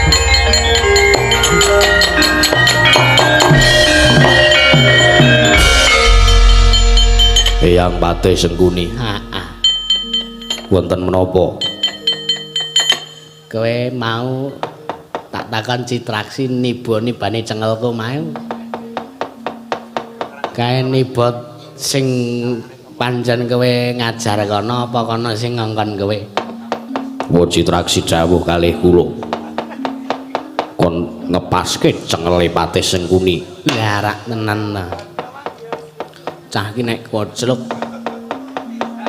Eyang Patih Sengkuni. Heeh. Wonten menapa? Kowe mau tak takon Citraksi niba-nibane cengelku mau. Kae niba sing pancen kowe ngajar kono apa kono sing ngongkon kowe? Oh, Citraksi dawuh kalih kula. Kon ngepaske cengele Patih Sengkuni. Lah rak tenan ta. Cah iki nek kocluk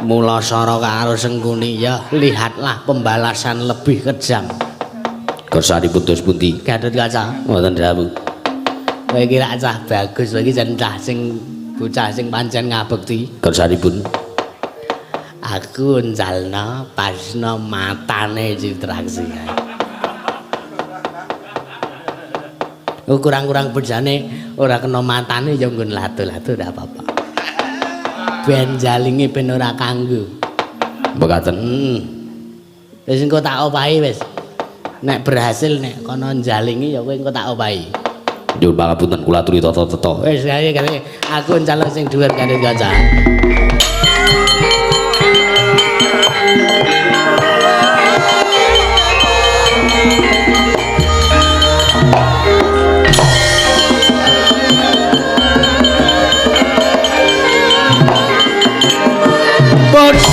mula sara karo Sengkuni ya lihatlah pembalasan lebih kejam. Kersanipun dos pundi? Gatotkaca. Wonten dawuh. Kowe iki rak cah bagus, kowe iki jan cah sing bocah sing pancen ngabekti. Kersanipun aku njalna pasna matane Citraksi. Kurang-kurang bejane ora kena matane ya nggon latu-latu ora apa-apa. Ben jalinge ben ora kanggo. Mekaten. Wis engko tak opahi wis. Nek berhasil nek kono jalingi ya kowe engko tak opahi. Nyuwun pangapunten kula aturi tata-tata. Wis ayo aku njaluk sing dhuwur Gatotkaca. Waduh.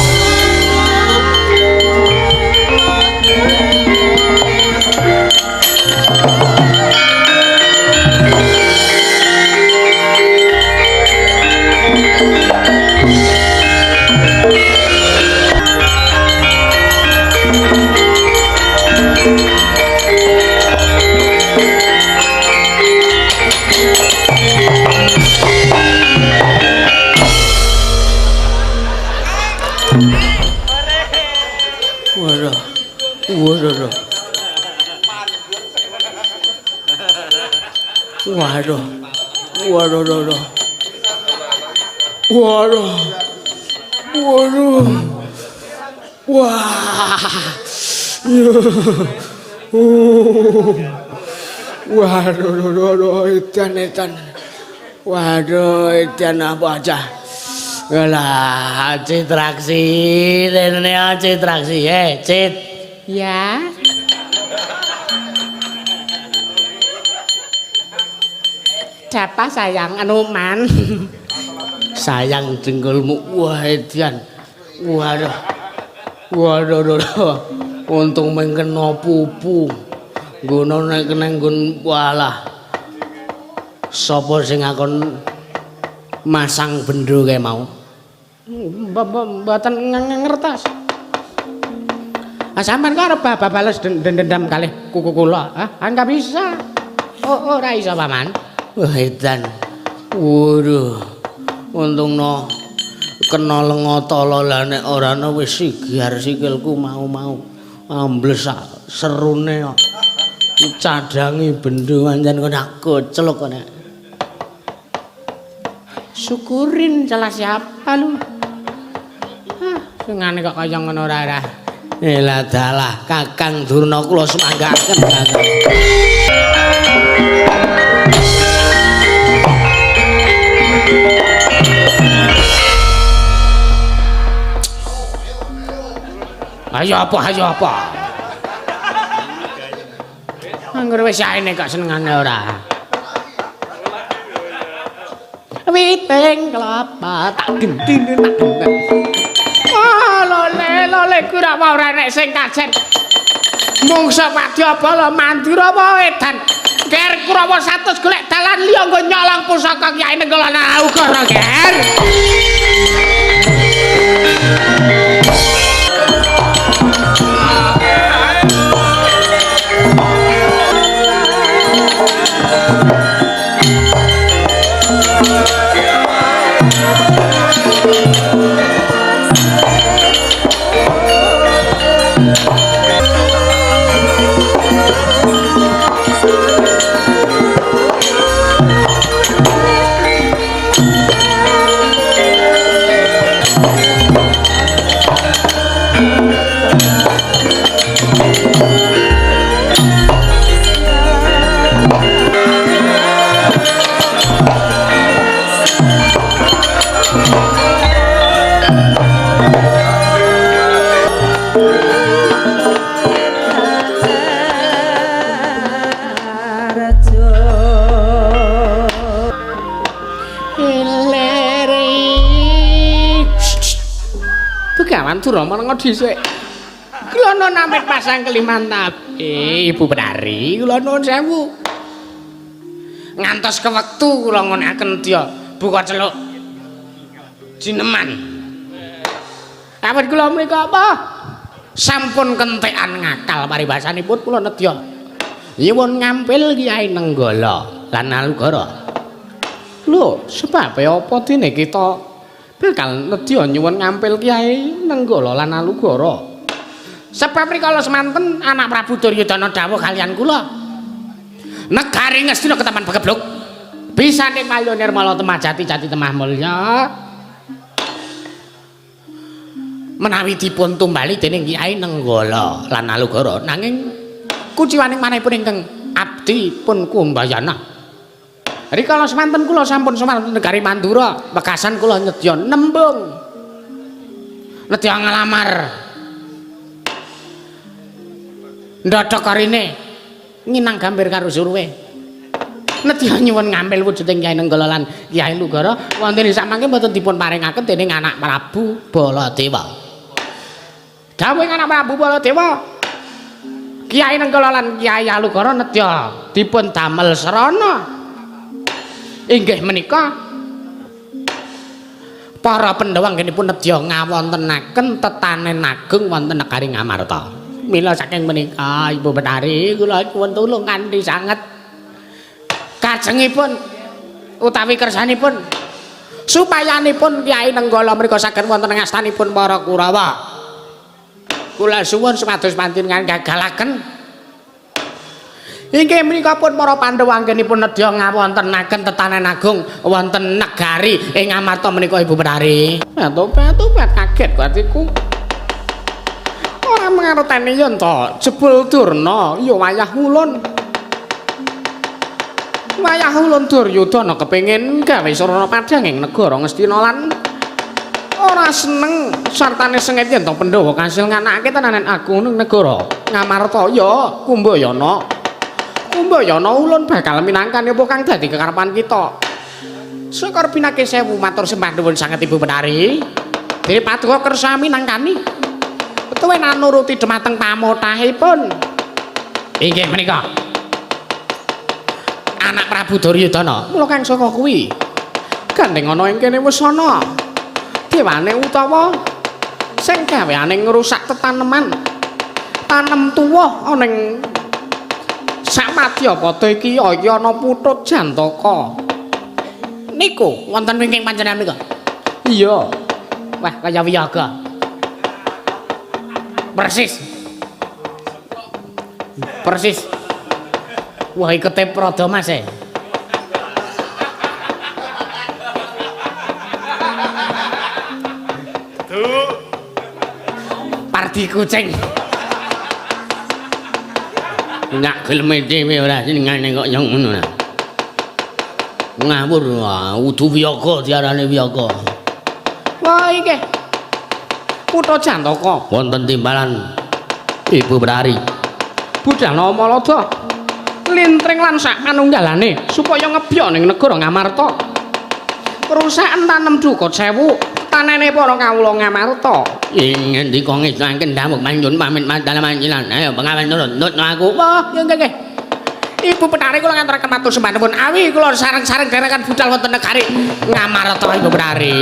Waduh. Waduh, waduh. Waduh. Waduh. Wah. Waduh, waduh, edan, edan. Waduh, edan apa aja. Walah, Citraksi, rene Citraksi, Cit. Ya. Siapa sayang anu man? Sayang dengkulmu. Wah, edan. Waduh. Waduh, waduh. Untung mung kena pupu. Nggono nek kena nggon walah. Sapa sing ngakon masang bendho kae mau? Mboten ngertos. Ah sampean kok arep bales dendam kalih kuku kula? Hah? Enggak bisa. Oh, ora iso, Paman. Wah, edan. Waduh. Untungno kena lenga tala lah nek ora ana wis sigar sikilku mau-mau ambles serune kok. Cadangi bendho pancen kok koclok kok nek. Syukurin salah siapa lu? Ah, sengane kok kaya ngono ora ora. Elah dalah Kakang Durna kula sumanggaken Kakang. Ayo apa ayo apa. Angger wis saene kok senengane ora. Witing kelapa tak gentine tak genten. Oh, lole lole kura ora enek sing kajen. Mungsa wadyabala Mandura apa edan. Ger Kurawa 100 golek dalan liya nggo nyolong pusaka Kyai Nenggala Nalugara, Ger. Begawan Durma menengo dhisik. Kula nuwun amit pasang kelimantap. Ibu Penari, kula nuwun sewu. Ngantos kewektu kula ngonaken dya buka celuk jineman. Awit kula mriku apa? Sampun kentekan ngakal paribasanipun kula nedya. Nyuwun ngampil Kyai Nenggala lan Nalugara. Lho, sebabe apa dene kita bakal nedya nyuwun ngampil Kyai Nenggala lan Nalugara? Sebab rikala semanten anak Prabu Duryudana dawuh kalian kula. Negari Ngastina ketaman begebluk. Bisane payo nirmala temah jati jati temah mulya. Menawi dipun tumbali dening Kyai Nenggala lan Nalugara, nanging kuciwaning manahipun ingkang abdi pun kumbayana. Rikala semanten kula sampun sowan negari Mandura, wekasan kula nyedya nembung. Nedya nglamar. Ndodhok karine nginang gambir karo surwe. Nedya nyuwun ngampil wujuding Kyai Nenggala lan Kyai Lugara wonten ing samangke mboten dipun paringaken dening anak Prabu Baladewa. Dawuhing anak Prabu Baladewa, Kyai Nenggala lan Kyai Alugara nedya dipun damel srana. Inggih menika para Pandhawa anggenipun nedya ngawontenaken tetanen agung wonten negari Ngamarta. Mila saking menika Ibu Betari kula nyuwun tulung kanthi sanget kajengipun utawi kersanipun supayanipun Kyai Nenggala mriku saged wonten ngastanipun para Kurawa. Kula suwun supados panjenengan gagalaken. Inggih menika pun para Pandhawa anggenipun nedya ngawontenaken tetanen agung wonten negari ing Ngamarta menika Ibu Betari. Patu-patu kaget atiku. Ora mangerteni yen to jebul Durna ya wayah ulun. Wayah ulun Duryudana kepengin gawe sarana padhang ing negara Ngastina lan ora seneng sartane sengit yen to Pandhawa kasil nganakake tenanan agung ning negara Ngamarta ya Kumbayana. Kumbayana ulun bakal minangkani apa kang dadi kekarepan kita. Syukur pinake sewu matur sembah nuwun sanget Ibu Betari. Dene paduka kersa minangkani. Tuwen anuruti dhumateng pamothahipun. Inggih menika anak Prabu Duryudana. Mula kang saka kuwi gandeng ana ing kene wis ana. Dewane utawa sing gaweane ngrusak tetaneman. Tanem tuwuh ana ing samadyapada iki ana putut Jantaka. Niku wonten wingking panjenengan nika. Iya. Wah, kaya wiyaga. Persis. Persis. Wah, ikete prada Mas e. Pardi kucing. Nyak geleme dhewe ora senengane kok yang ngono. Ngawur, udu wiyaga diarani wiyaga. Wah iki Kutha Jantaka wonten timbalan Ibu Betari. Budal Malada lintring lan sak panunggalane supaya ngebyok ning negara Ngamarta. Kerusakan tanem duka sewu tanene para kawula Ngamarta. Ing ngendika ngesaken dawuh panjenengan pamit madal manjilan. Ayo pengawan nurut nutno aku. Wah, nggih nggih. Ibu Betari kula ngaturaken matur sembah nuwun. Awi kula sareng-sareng derekan budal wonten negari Ngamarta Ibu Betari.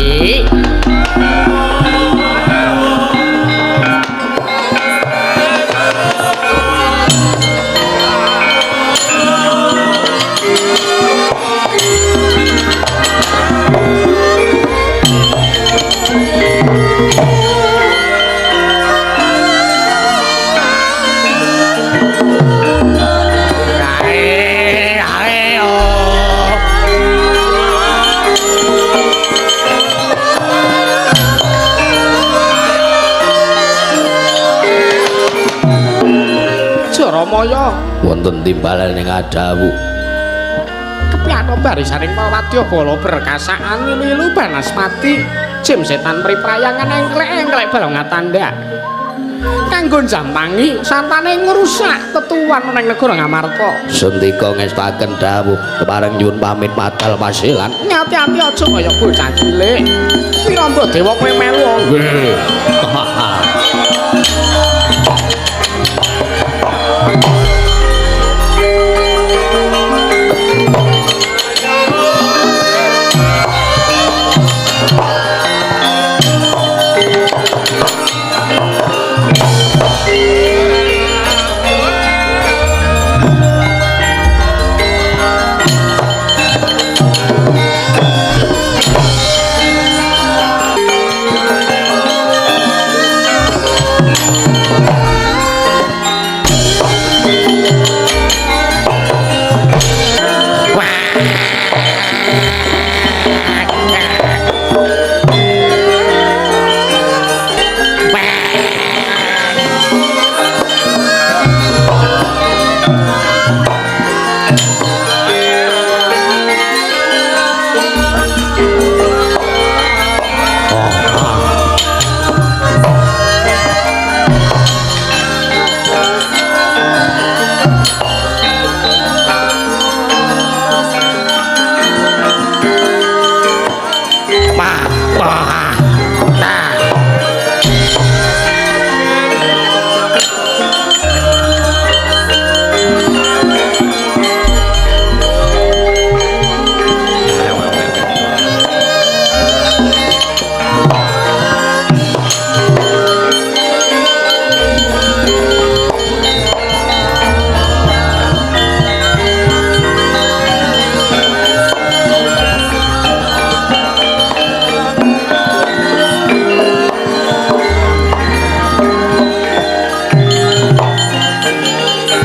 Jaramaya wonten timbalan ing adawu kepiano barisaning wadyabala berkasaan milu banaspati jim setan priprayangan engklek-engklek balong tandha kanggo jampangi santane ngrusak tetuan ning negara Ngamarta. Sendika ngestaken dawuh kepareng nyuwun pamit padal pasilan. Ngati-ati aja kaya bocah cilik. Piramba dewa kowe melu. Nggih.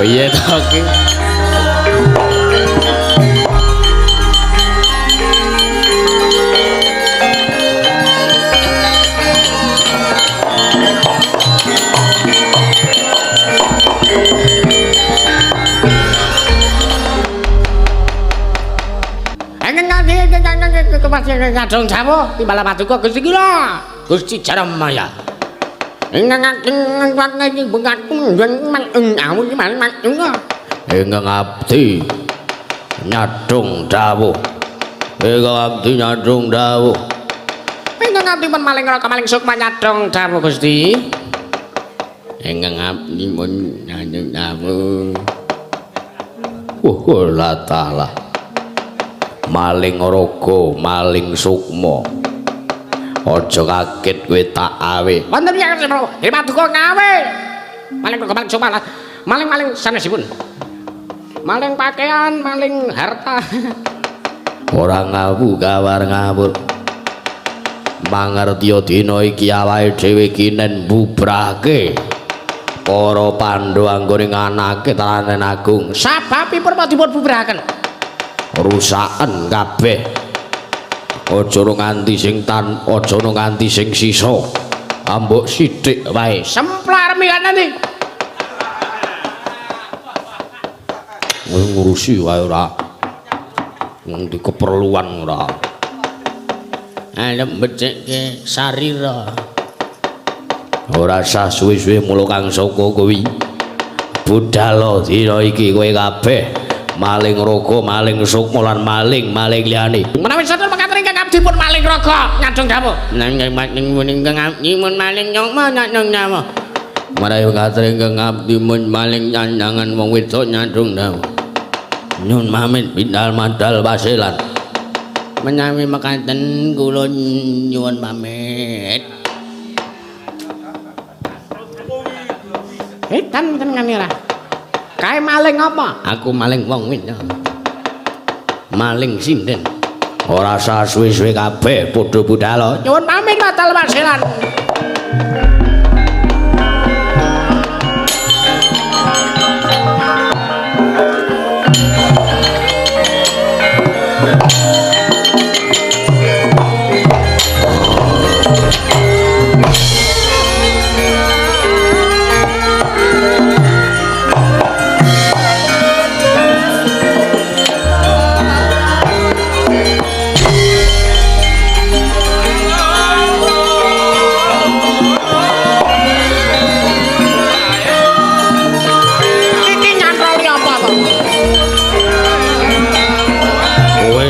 Piye to ki? Kadung Jawa timbal paduka Gusti kula Gusti Jaramaya. Ingkang abdi nyadong dawuh. Ingkang abdi nyadong dawuh. Ingkang abdi pun maling raka maling sukma nyadong dawuh Gusti. Ingkang abdi pun nyadong dawuh. Wah, latahlah. Maling raga, maling sukma. Aja kaget kowe tak awe. Wonten yang paduka ngawe. Maling maling coba maling-maling sanesipun. Maling pakaian, maling harta. Ora ngawu kawar ngawur. Mangertiya dina iki awake dhewe kinen bubrake para Pandhawa anggone nganake tatanan agung. Sababipun apa dipun bubraken? Rusaken kabeh. Aja nganti sing tan, aja nganti sing sisa. Ambok sithik wae. Semplar mikan nanti. Ngurusi wae ora. Wong di keperluan ora. Arep becikke sarira. Ora sah suwe-suwe mula Kang Saka kuwi. Budhal dina iki kowe kabeh maling raga, maling sukma lan maling-maling liyane. Menawi sampun mekaten ingkang abdi pun maling raga nyadong dawuh. Nanging ingkang abdi pun maling sukma nyadong dawuh. Menawi mekaten ingkang abdi pun maling nyandangan wong wedok nyadong dawuh. Nyun pamit bidal madal wasilan. Menawi mekaten kula nyuwun pamit. Edan mboten ngene ra. Kae maling apa? Aku maling wong wedok. Maling sinden. Ora sah suwe-suwe kabeh padha budhal. Nyuwun pamit madal wasilan.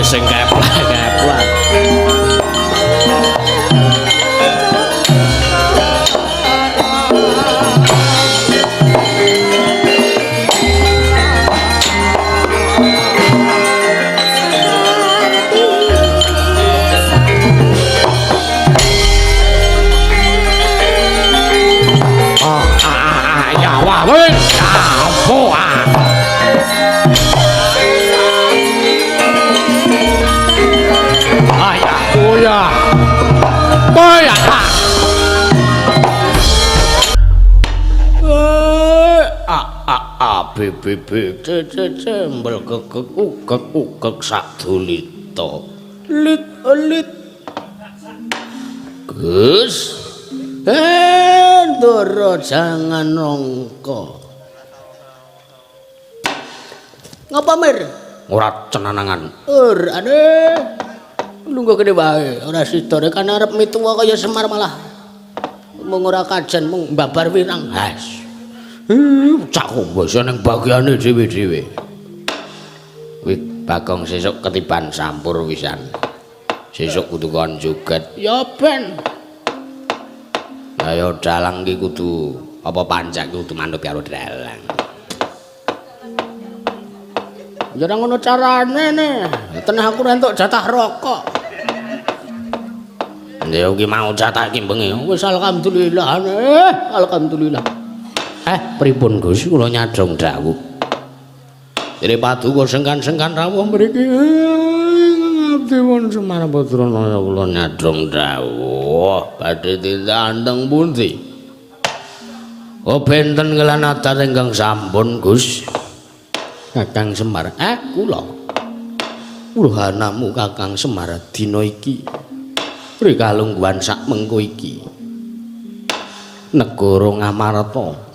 Sing keplak-keplak. Oh, ah, ya wah, wis. Apa ah? Ya. Boya. A A A B B B C C C mbel gegek ugek ugek sadulita. Lit lit. Gus. Ndoro jangan nongko. Ngapa Mir? Ora cenanangan. Ur ane. Lungguh kene wae, ora sida rek kan arep mituwa kaya Semar malah. Mung ora kajen mung babar wirang. Has. Cak wis ning bagiane dhewe-dhewe. Kuwi Bagong sesuk ketiban sampur wisan. Sesuk kudu kon joget. Ya ben. Lah ya dalang ki kudu apa pancak kudu manut karo dalang. Ya ora ngono carane ne. Tenah aku entuk jatah rokok. Ya iki mau jatah iki bengi. Wis alhamdulillah. Alhamdulillah. Pripun Gus kula nyadong dawuh. Dene paduka sengkan-sengkan rawuh mriki. Abdi pun Semar Badranaya kula nyadong dawuh. Badhe tindak anteng pundi? Oh benten kelan adat ingkang sampun Gus. Kakang Semar, kula. Wuhanamu Kakang Semar dina iki. Prikalungguhan sak mengko iki. Negara Ngamarta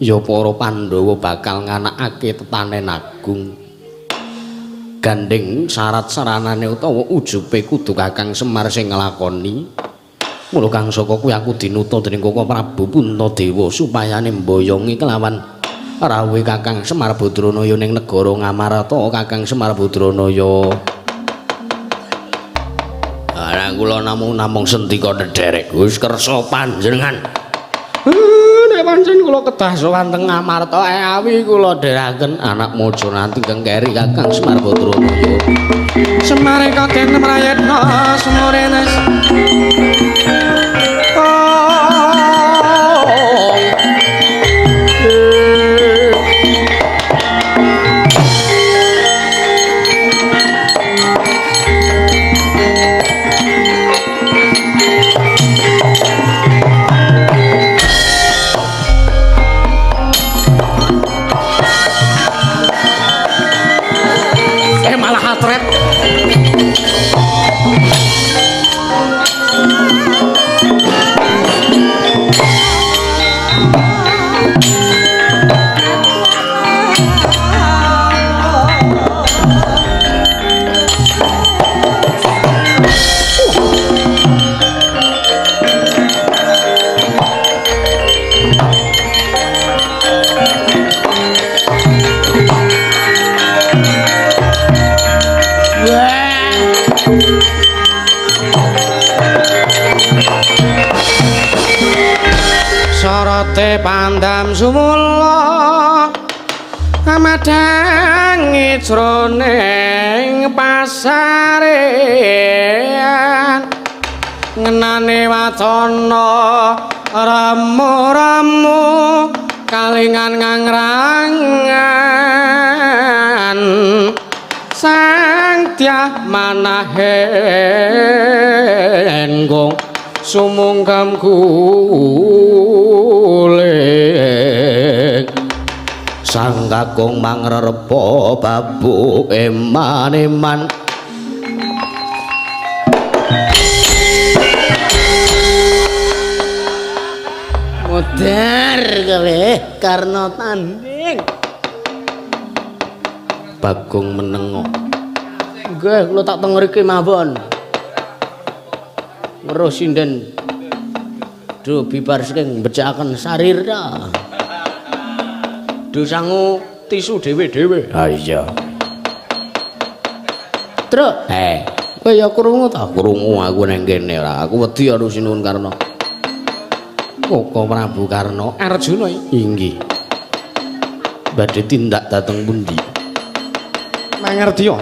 ya para Pandhawa bakal nganakake tetanen agung. Gandeng syarat saranane utawa ujube kudu Kakang Semar sing nglakoni. Mula Kang Saka kuwi aku dinuta dening Koko Prabu Puntadewa supayane mboyongi kelawan rawuhe Kakang Semar Badranaya ning negara Ngamarta. Kakang Semar Badranaya. Lah kula namung sendika nederek Gus kersa panjenengan. Nek pancen kula kedah sowan teng Ngamarta awi kula dherekaken anak mojo nanti kang keri Kakang Semar Badranaya. Semar kaden prayitna sumrenes. Sorote pandam sumula amadhangi jroning pasarean ngenane wacana remu-remu kalingan ngangrangan sang dyah manahen gong sumungkam guling sang kakung mangrerepa babu eman-eman. Modar kowe karena tanding. Bagong menengo. Nggih, kula tak teng mriki mawon. Weruh sinden do bibar saking mbecakaken sarira. Do sangu tisu dhewe-dhewe. Ha iya. Truk, kowe ya krungu ta? Krungu aku nang kene ora. Aku wedi karo Sinuwun Karna. Koko Prabu Karna Arjuna inggih. Badhe tindak dhateng pundi? Mangerdiya.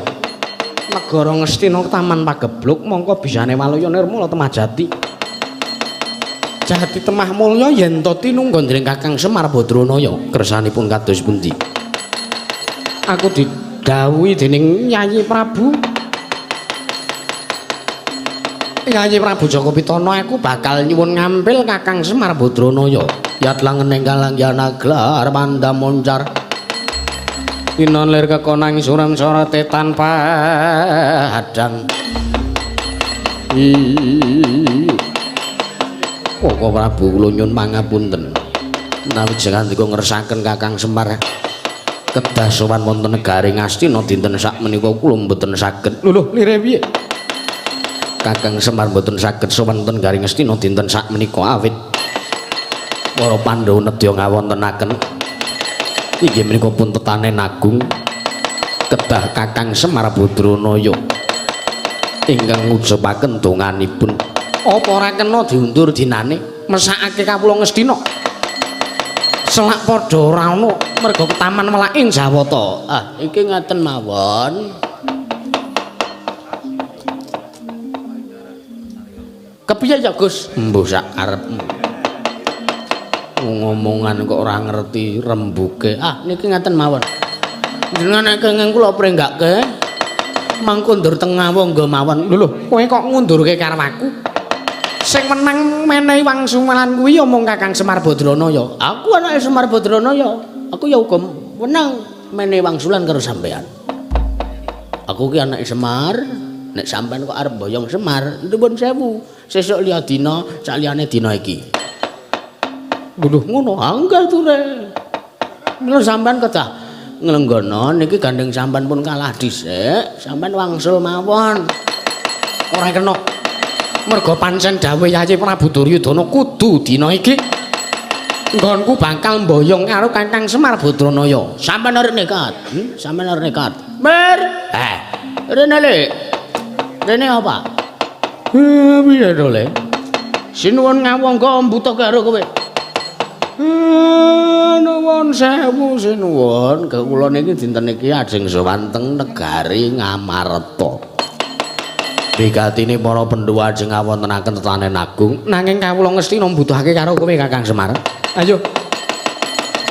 Negara Ngastina Taman Pagebluk mongko bisane waluya nirmala Temajati. Jati Temah Mulya yen to tinungga dening Kakang Semar Badranaya kersanipun kados pundi? Aku didhawuhi dening Yayi Prabu. Yayi Prabu Jaka Pitana aku bakal nyuwun ngampil Kakang Semar Badranaya. Yatlang neng kalangyana glar pandam moncar. Tinon lir kekonang suram sorote tanpa hadang. Koko Prabu kula nyuwun pangapunten. Menawi jengandika ngersakaken Kakang Semar kedah sowan wonten negari Ngastina dinten sakmenika kula mboten saged. Lho lho lire piye? Kakang Semar mboten saged sowan wonten negari Ngastina dinten sakmenika awit para Pandhawa nedya ngawontenaken inggih menika pun tetanen agung kedah Kakang Semar Badranaya ingkang ngujupaken donganipun. Apa ora kena diundur dinane mesakake kawula Ngastina? Selak padha ora ana merga ketaman welaking Jawata. Ah iki ngaten mawon. Kepiye ya Gus? Mbuh sak karepmu. Ngomongan kok ora ngerti rembuke. Ah niki ngaten mawon. Jenengan nek kenging kula prenggake mangko ndur tengah wonggo mawon. Lho lho, kowe kok ngundurke karo aku? Sing menang menehi wangsulan kuwi ya mung Kakang Semar Badranaya. Aku anake Semar Badranaya. Aku ya uga wenang menehi wangsulan karo sampean. Aku ki anake Semar. Nek sampean kok arep boyong Semar, nuwun sewu. Sesuk liya dina, saliyane dina iki. Lho ngono, angger ture. Lho sampean kedah nglenggono niki gandeng sampean pun kalah dhisik, sampean wangsul mawon. Ora kena. Merga pancen dawuh Yayi Prabu Duryudana kudu dina iki nggonku bakal mboyong karo Kakang Semar Badranaya. Sampean arep nekat? Sampean arep nekat? Mer. Rene le. Rene apa? Piye to le? Sinuwun ngawangga mbuta karo kowe. Nuwun sewu sinuwun, kula niki dinten iki ajeng sowan teng negari Ngamarta. Bigatine para Pandhawa ajeng ngawontenaken tetanen agung. Nanging kawula Ngastina mbutuhake karo kowe Kakang Semar. Ayo.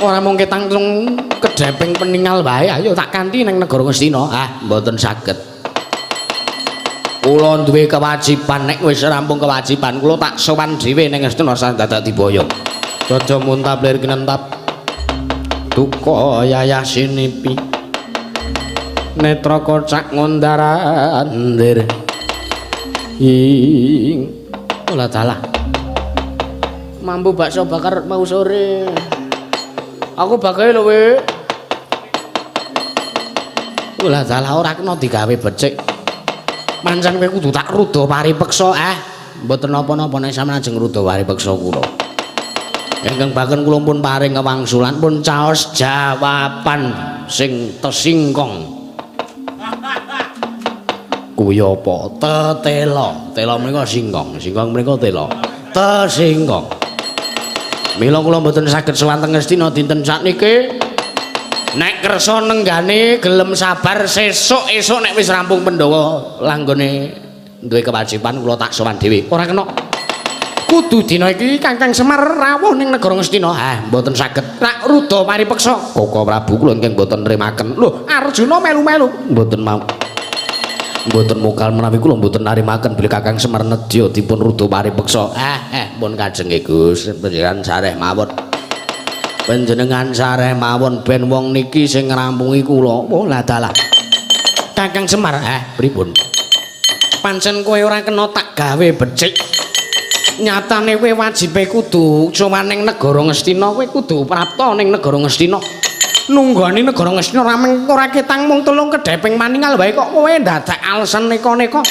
Ora mung ketang tung kedheping peningal wae, ayo tak kanthi ning negara Ngastina. Ah, mboten saged. Kula duwe kewajiban, nek wis rampung kewajiban kula tak sowan dhewe ning Ngastina dadak diboyong. Jaja muntap lir kinentap. Duka yayah sinipi. Netra kocak ngondarandir. Ing olah dalah. Mambu bakso bakar mau sore. Aku bakae lho, we. Olah dalah ora kena digawe becik. Pancen kowe kudu tak ruda paripeksa, ah. Mboten napa-napa nek sampeyan ajeng ruda paripeksa kula. Ingkang baken kula pun paring kewangsulan pun caos jawaban sing tesingkong. Kuwi apa? Tetela. Tela menika singkong, singkong menika tela. Tesingkong. Mila kula mboten saged sowan teng Ngastina dinten sakniki. Nek kersa nenggane gelem sabar sesuk esuk nek wis rampung Pandhawa langgone duwe kewajiban kula tak sowan dhewe. Ora kena. Kudu dina iki Kakang Semar rawuh ning negara Ngastina. Ah, mboten saged. Tak ruda paripeksa. Koko Prabu kula ingkang mboten nrimaken. Lho, Arjuna melu-melu. Mboten mau. Mboten mokal menawi kula mboten narimaken bilih Kakang Semar nedya dipun ruda paripeksa. Ah, pun kajenge Gus, panjenengan sareh mawon. Panjenengan sareh mawon ben wong niki sing ngrampungi kula. Oh, lah dalah. Kakang Semar, pripun? Pancen kowe ora kena tak gawe becik. Nyatane kowe wajibe kudu sowan ning negara Ngastina, kowe kudu prapta ning negara Ngastina. Nunggoni negara Ngastina ora mung ora ketang mung telung kedheping maningal wae kok kowe ndadak alasan neka-neka.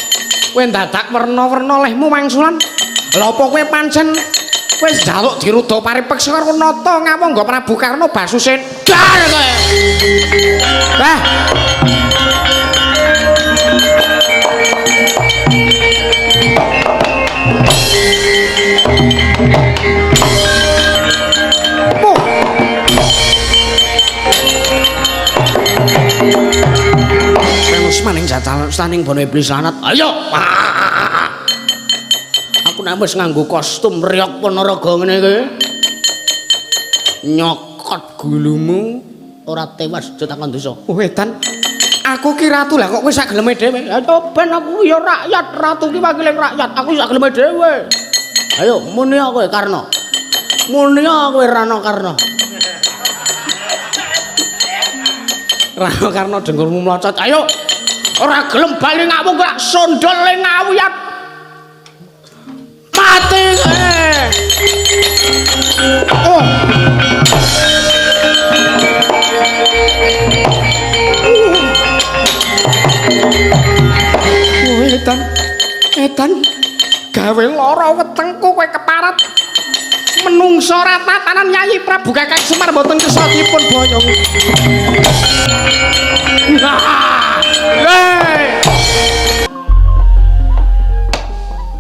Kowe ndadak werna-werna lehmu wangsulan. Lha apa kowe pancen wis njaluk diruda paripeksa karo nata ngawangga Prabu Karna Basusen. Dar kowe. Bah. Maning jatal saning bono iblis lanat. Ayo. Aku nek wis nganggo kostum riyok Ponorogo ngene iki. Nyokot gulumu ora tewas aja takon dosa. Oh edan. Aku ki ratu lah kok kowe sak geleme dhewe. Ayo ben aku ya rakyat, ratu ki wakiling rakyat. Aku sak geleme dhewe. Ayo muni kowe Karna. Muni kowe Rana Karna. Rana Karna dengkulmu mlocot. Ayo. Ora gelem bali ngawung kok sondol ning ngawiyat. Mati kowe. Oh. Oh, edan. Edan gawe lara wetengku kowe keparat. Menungso ratatanan Yayi Prabu Kakang Semar mboten kersa dipun boyong.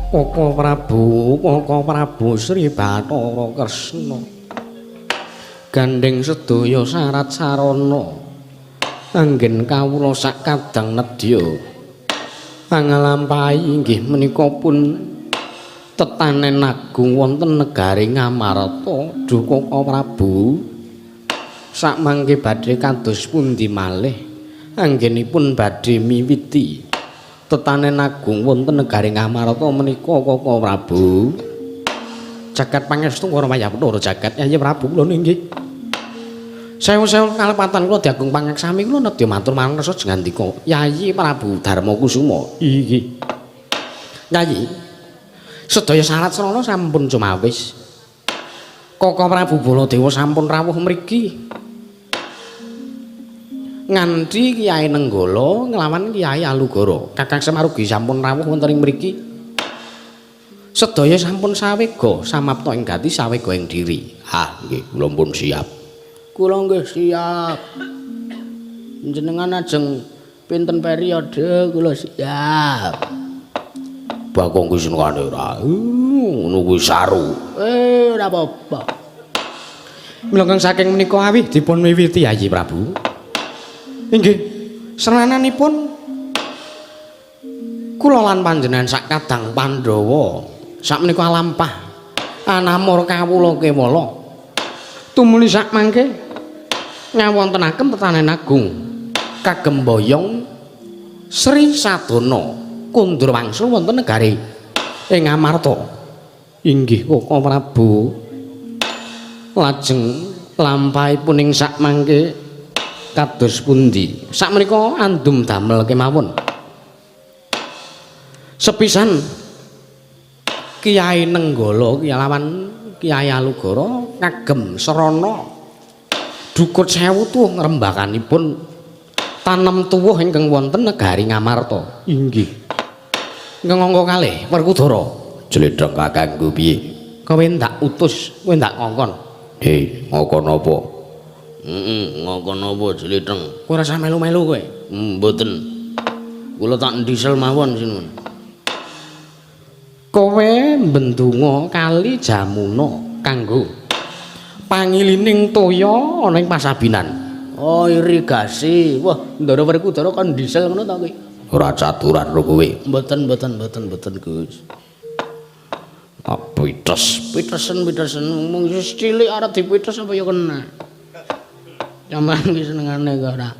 Koko Prabu, Koko Prabu Sri Bathara Kresna. Gandeng sedaya syarat sarana anggen kawula sak kadang nedya. Pangalampahi inggih menika pun tetanen agung wonten negari Ngamarta. Duh Koko Prabu, sakmangke badhe kados pundi malih anggenipun badhe miwiti tetanen agung wonten negari Ngamarta menika Koko Prabu. Jagat pangestu ora wayah Bathara jagat Yayi Prabu kula inggih. Sewu-sewu kalepatan kula diagung pangaksami kula nedya matur marang rasa jengandika Yayi Prabu Darma Kusuma. Inggih. Yayi, sedaya syarat sarana sampun cumawis. Koko Prabu Baladewa sampun rawuh mriki. Nganti Kyai Nenggala nglawan Kyai Alugoro. Kakang Semar ugi sampun rawuh wonten ing mriki. Sedaya sampun sawega, samapta ing gati sawega ing diri. Ha, nggih, kula pun siap. Kula nggih siap. Jenengan ajeng pinten periode kula siap. Bagong kuwi senengane ora. Ngono kuwi saru. Ora apa-apa. Mila kang saking menika awih dipun wiwiti Yayi Prabu. Inggih, serananipun Kula lan panjenengan sak kadang Pandhawa sakmenika alampah anamur kawula kewala. Tumuli sak mangke ngawontenaken tetanen agung kagem boyong Sri Sadana kundur wangsul wonten negari ing Amarta. Inggih Koko Prabu. Lajeng lampahipun ing sak mangke kados pundi? Sakmenika andum damel kemawon. Sepisan Kiai Nenggala lawan Kiai Alugara kagem srana dukut sewu tuwuh ngrembakanipun tanem tuwuh ingkang wonten negari Ngamarta. Inggih. Ingkang angka kalih Werkudara. Jletheng kakangku piye? Kowe ndak utus, kowe ndak ngongkon. Ngokon apa? Ngokon apa Jletheng? Kowe ora usah melu-melu kowe. Mboten. Kula tak ndisel mawon sinuwun. Kowe bendunga kali Jamuna kanggo pangilining toya ana ing pasabinan. Oh, irigasi. Wah, Ndara Werkudara kon ndisel ngono ta kowe? Ora caturan ro kowe. Mboten, mboten, mboten, mboten, Gus. Tak pites, pitesen, pitesen mung cilik arep dipites apa ya kena. Sampeyan iki senengane kok ora.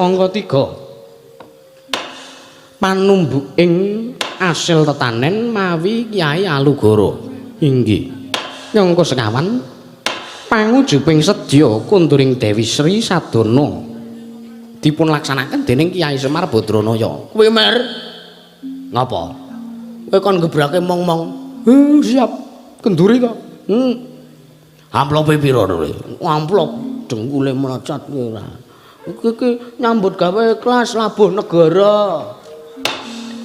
Angka 3. Panumbuking asil tetanen mawi Kyai Alugara. Inggih. Angka sekawan pangujuping sedya kunduring Dewi Sri Sadana dipun laksanaken dening Kyai Semar Badranaya. Kowe Mer ngapa? Kowe kon gebrake mong-mong. Siap. Kenduri to. Amplope pira kowe? Amplop dengkule melecat kowe ora. Iki nyambut gawe ikhlas labuh negara.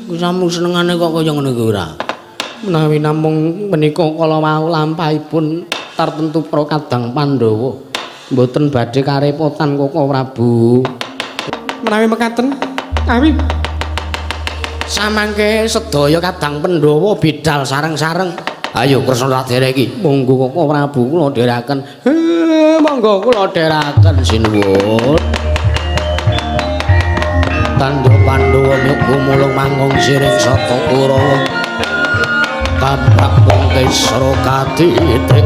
Kuwi samu senengane kok kaya ngono kuwi ora. Menawi namung menika kala wau lampahipun tartemtu para kadang Pandhawa mboten badhe karepotan Koko Prabu. Menawi mekaten awi samangke sedaya kadang Pandhawa bidal sareng-sareng. Ayo Kresna tak dereki. Monggo Koko Prabu kula dherekaken. Monggo kula dherekaken sinuwun. Tandha Pandhawa gumulung manggung siring sata Kurawa. Tambak pungkesra katitik.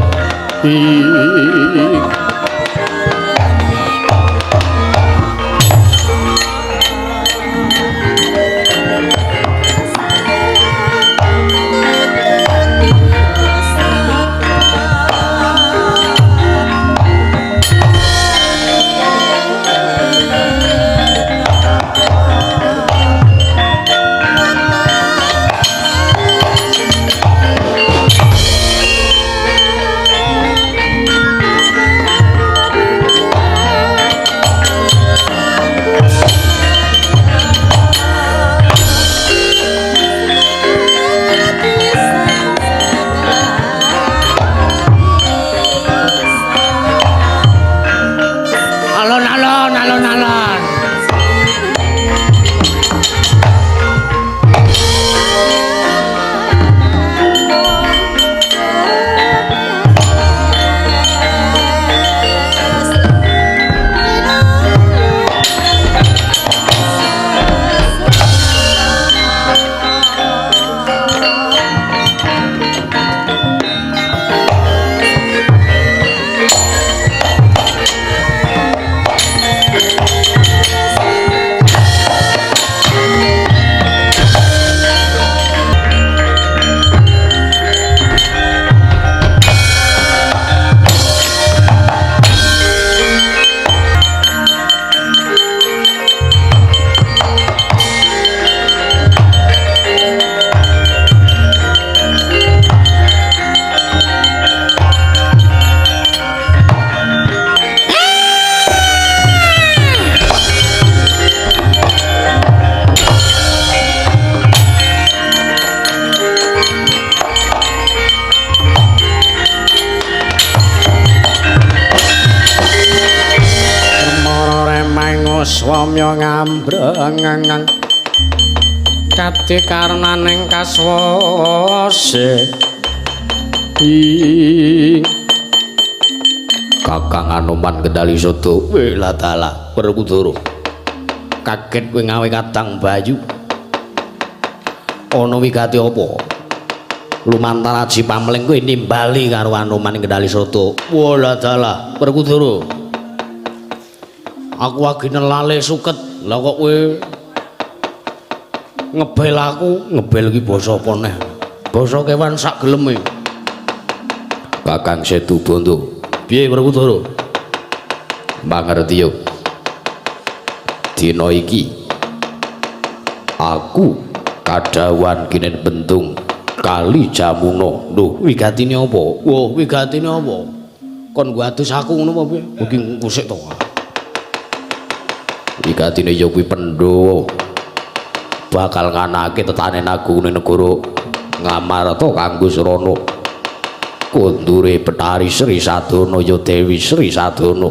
Swamya ngambreng kadi karenaning kaswase ing Kakang Anoman Kendali Sada welatala Werkudara kaget kowe ngawe kadang Bayu. Ana wigati apa? Lumantar aji pamling kuwi nimbali karo Anoman ing Kendali Soto. Walah dalah, Werkudara. Aku agi nelale suket. Lah kok kowe ngebel aku? Ngebel iki basa apa neh? Basa kewan sak geleme. Kakang Situbondo. Piye Werkudara? Mangerti yo. Dina iki aku kadhawuhan kinen bentung kali Jamuna. Lho, wigatine apa? Wah, wigatine apa? Kon nggo adus aku ngono apa piye? Iki kusik to. Wigatine ya kuwi Pandhawa bakal nganake tetanen agung ning negara Ngamarta kanggo srana. Kondure Betari Sri Sadana ya Dewi Sri Sadana.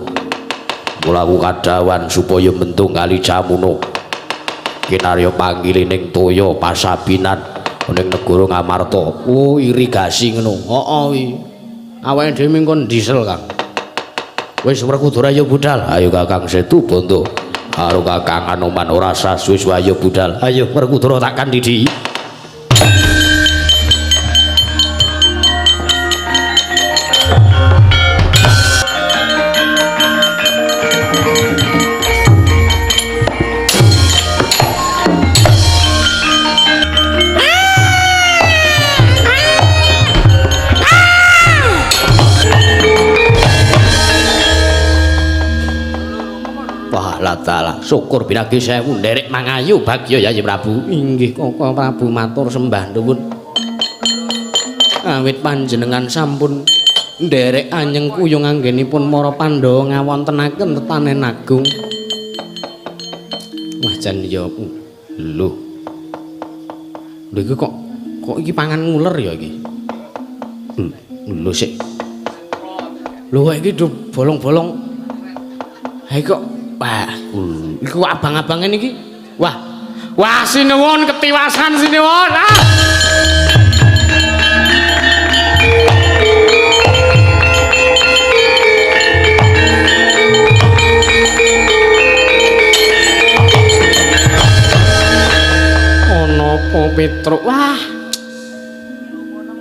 Mula aku kadhawuhan supaya bentung kali Jamuna. Kinarya panggile ning toya pasabinan ning negara Ngamarta. Oh, irigasi ngono. Heeh kuwi. Awake dhewe mingkon diesel, Kang. Wis Werkudara ayo budal. Ayo Kakang Situbondo. Karo Kakang Anoman ora sah suwe-suwe ayo budal. Ayo Werkudara tak kandhidi. Taala syukur binagi sewu nderek mangayu bagya Yayi Prabu. Inggih Koko Prabu matur sembah nuwun. Awit panjenengan sampun nderek anyeng kuyung anggenipun para Pandhawa ngawontenaken tetanen agung. Wah jan ya lho. Lho iki kok iki pangan nguler ya iki. Lho sik. Lho kok iki do bolong-bolong. Ha kok wah, iku abang-abange niki. Wah. Wah sinuwun ketiwasan sinuwun. Ah. Ono apa Petruk? Wah.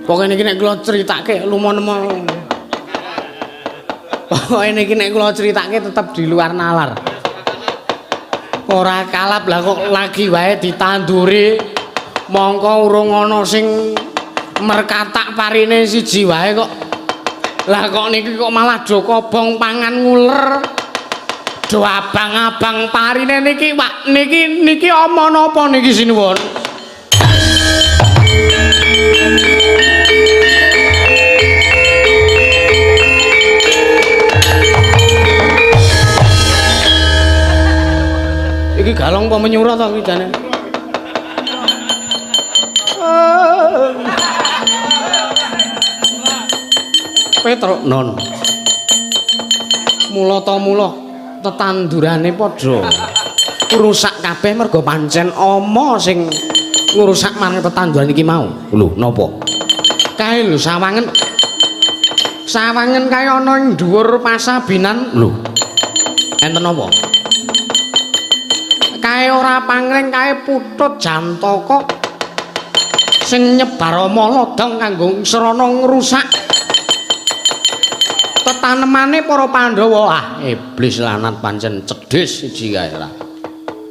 Pokoke niki nek kula critake lumonemo. Pokoke niki nek kula critake tetep di luar nalar. Ora kalap lah kok lagi wae ditanduri mongko urung ana sing merkatak parine siji wae kok. Lah kok niki kok malah do kobong pangan nguler. Do abang-abang parine niki Pak, niki niki ama napa niki sinuwun? Iki galong apa menyura to iki jane? Petruk non. Mula ta mula tetandurane padha rusak kabeh mergo pancen ama sing ngrusak marang tetanduran iki mau. Lho napa? Kae lho sawangen. Sawangen kae ana ing dhuwur pasabinan. Lho. Enten apa? Kae ora pangring kae putut jantaka sing nyebar ama lodong kanggo srana ngrusak tetanemane para Pandhawa. Ah, iblis lanat pancen cedhis siji kae ora.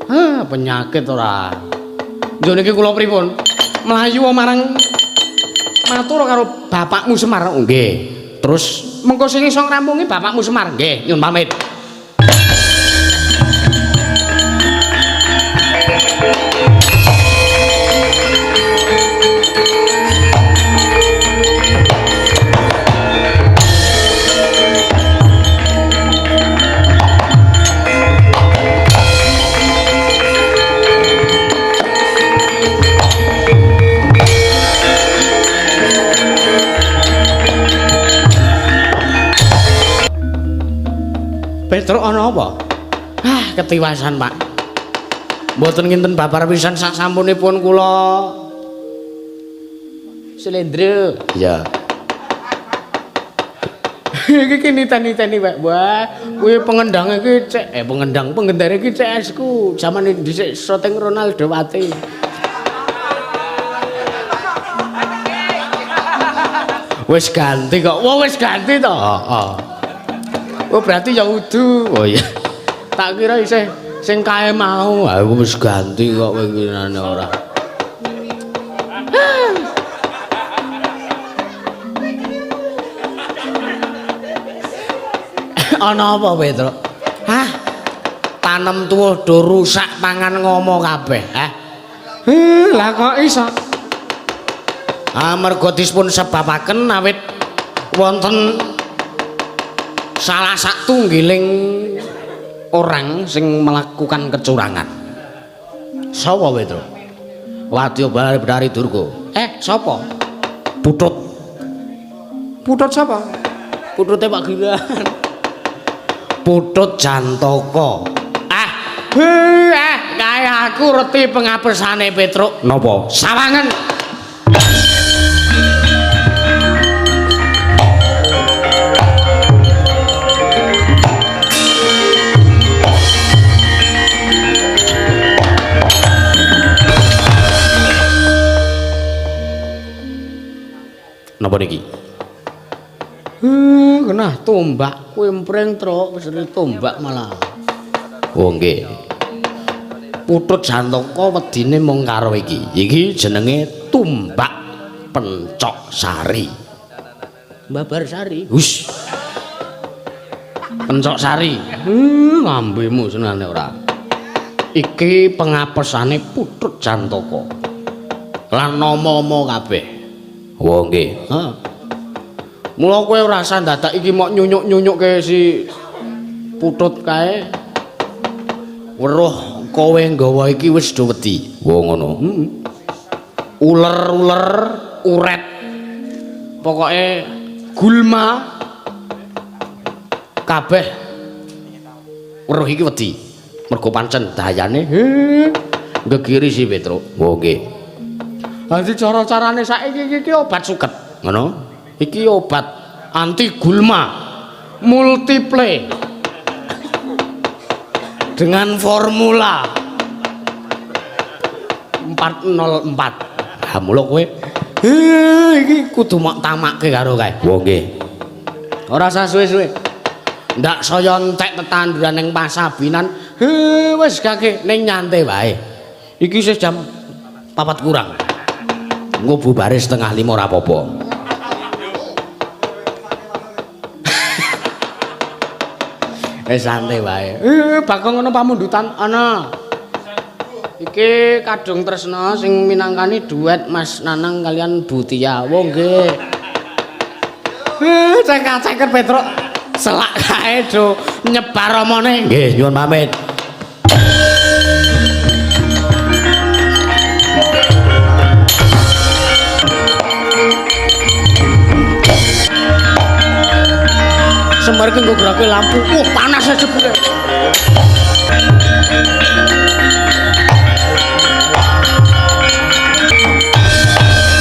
Hah, penyakit ora. Njo niki kula pripun? Mlayu marang matur karo bapakmu Semar. Nggih. Terus mengko sing iso ngrampungi bapakmu Semar. Nggih, nyun pamit. Petruk ana apa? Ah, ketiwasan, Pak. Mboten nginten babar pisan sak sampunipun kula Silendra. Iya. Iki ki niten-niteni, Pak. Wah, kuwi pengendang iki cek pengendang, pengendare iki CS ku jaman dhisik syuting Ronaldo Wati. Wis ganti kok. Wah, wis ganti to. Heeh. Oh, berarti ya udu. Oh iya. Tak kira isih sing kae mau. Aku wis ganti kok kowe kirane ora. Ana apa, Petruk? Hah? Tanem tuwa do rusak pangan ngomo kabeh, hah? Lah kok iso? Amarga dipun sebabaken awit wonten salah satunggiling orang sing melakukan kecurangan. Sapa, Petruk? Wadya Bathari Durga. Sapa? Putut. Putut sapa? Putute Pak Giran. Putut Jantaka. Kae aku reti pengapesane Petruk. Napa? Sawangen. Napa niki? Genah tombak kuwi mpreng, Truk, wis tombak malah. Oh nggih. Putut Jantaka wedine mung karo iki. Iki jenenge Tumbak Pencok Sari. Babar Sari. Hus. Pencok Sari. Lambemu senane ora. Iki pengapesane Putut Jantaka. Lan nama-nama kabeh. Oh nggih. Heeh. Mula kowe ora usah dadak iki mok nyunyuk-nyunyukke si Putut kae. Weruh kowe nggawa iki wis do wedi. Oh ngono. Heeh. Uler-uler uret. Pokoke gulma kabeh weruh iki wedi. Mergo pancen dayane gegiri si Petruk. Oh nggih. Dadi cara-carane saiki iki obat suket. Ngono. Iki obat anti gulma multiple dengan formula 404. Ha mula kowe iki kudu mok tamakke karo kae. Oh nggih. Ora usah suwe-suwe. Ndak saya entek tetanduran ning pasabinan. Wis gake ning nyantai wae. Iki isih jam 4 kurang. Engko bubare 4:30 ora apa-apa. Santai wae. Bakal ngono pamundutan ana. Iki Kadung Tresna sing minangkani duet Mas Nanang kalian Bu Tia. Wo nggih. Cekak-ceket Petruk selak kae do nyebar omone. Nggih, nyuwun pamit. Semar ki nggo gerake lampu. Panas jebule.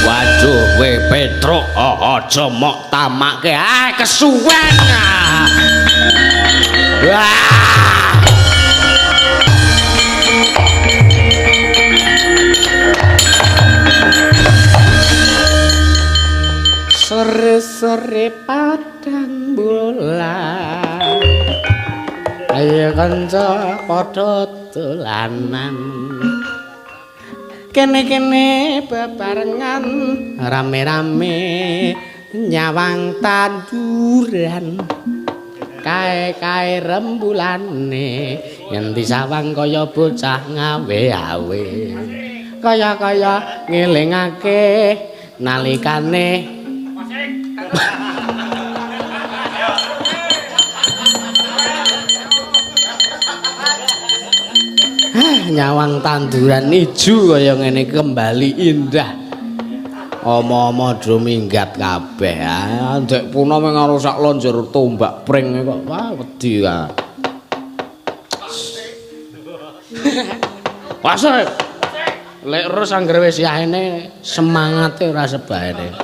Waduh, kowe Petruk, aja mok tamake. Kesuwen. Wah. Sore-sore padang bulan, ayo kanca padha dolanan. Kene-kene bebarengan rame-rame nyawang tanduran. Kae-kae rembulane yen disawang kaya bocah ngawe-awe. Kaya-kaya ngelingake nalikane nyawang tanduran ijo kaya ngene kembali indah. Oma-oma do minggat kabeh. Ndek puna mung karo sak lonjor tombak pring kok. Wah, wedi ka. Pasir. Lek terus anggere wis yahene semangate ora sebaene.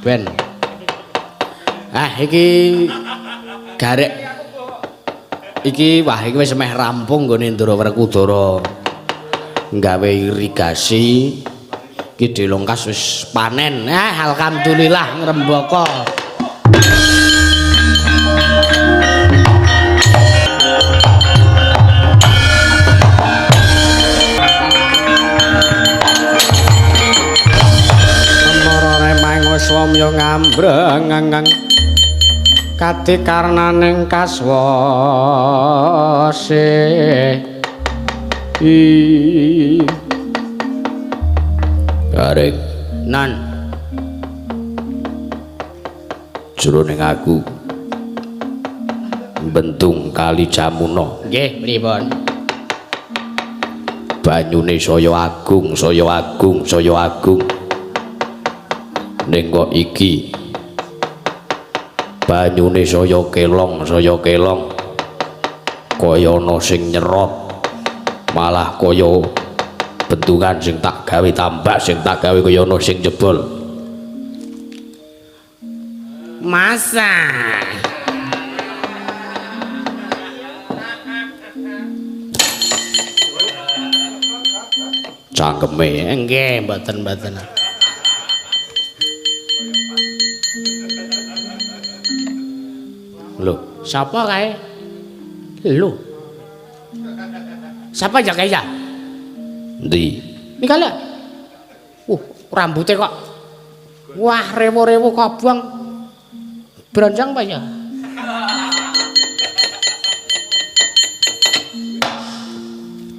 Ben. Iki garek iki wah iki wis meh rampung nggone Ndara Werkudara nggawe irigasi. Ki Delongkas wis panen. Alhamdulillah ngrembaka. Marane mangus wamya ngambreng katikarnaning kaswase. Gareng Nan jroning aku bentung kali Jamuna. Nggih, pripun? Banyune saya agung, saya agung, saya agung. Ning kok iki banyune saya kelong, saya kelong. Kaya ana sing nyerot. Malah kaya bendungan sing tak gawe tambak, sing tak gawe kaya ana sing jebol. Masa cangkeme nggih mboten-mboten. Lho, sapa kae? Lho. Sapa ya kae ya? Endi? Nika lho. Rambute kok. Wah, rewo-rewo kobong. Bronjong apa ya?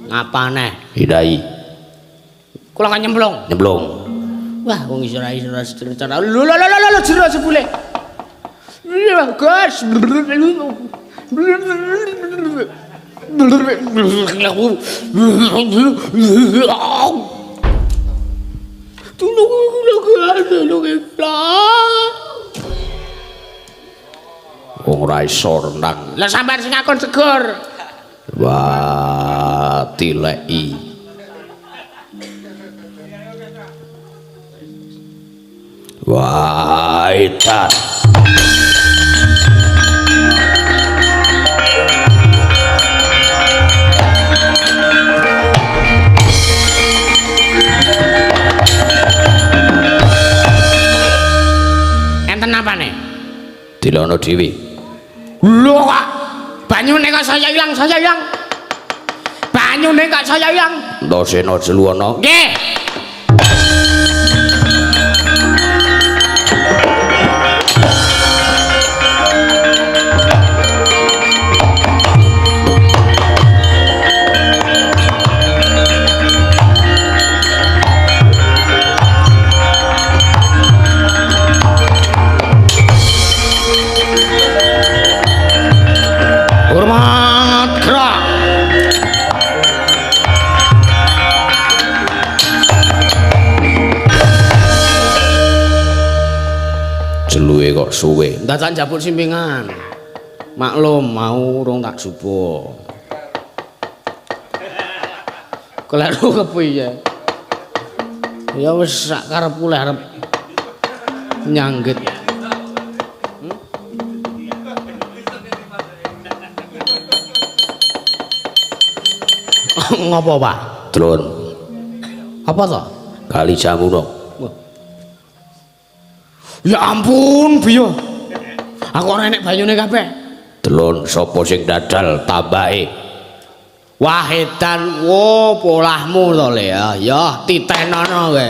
Ngapane? Hidai. Kula kan nyemplung. Nyemplung. Wah, wong iso ora iso rencana. Lho lho lho lho jero jebule. Iya, Gus. Tulung kula, tulung kula. Wong ora iso renang. Lah sampean sing ngakon segur. Wah, tileki. Wah, edan. Enten apane? Dilono dhewe. Lho kok banyune kok saya ilang, saya ilang. Banyune kok saya ilang. Antasena Jeluwana. Nggih. Hormat gerak. Jeluwe kok suwe. Dadak njabuk simpingan. Maklum mau urung tak jupuk. Kleru kepiye? Ya wis sak karepku leh arep nyanggit. Ngopo, Pak? Drone. Apa to? Kali Jamuna. Ya ampun, biyo. Aku ora enek banyune kabeh. Delon sapa sing dadal tambake? Wah edan, wo polahmu to le ya. Ya titenono kowe.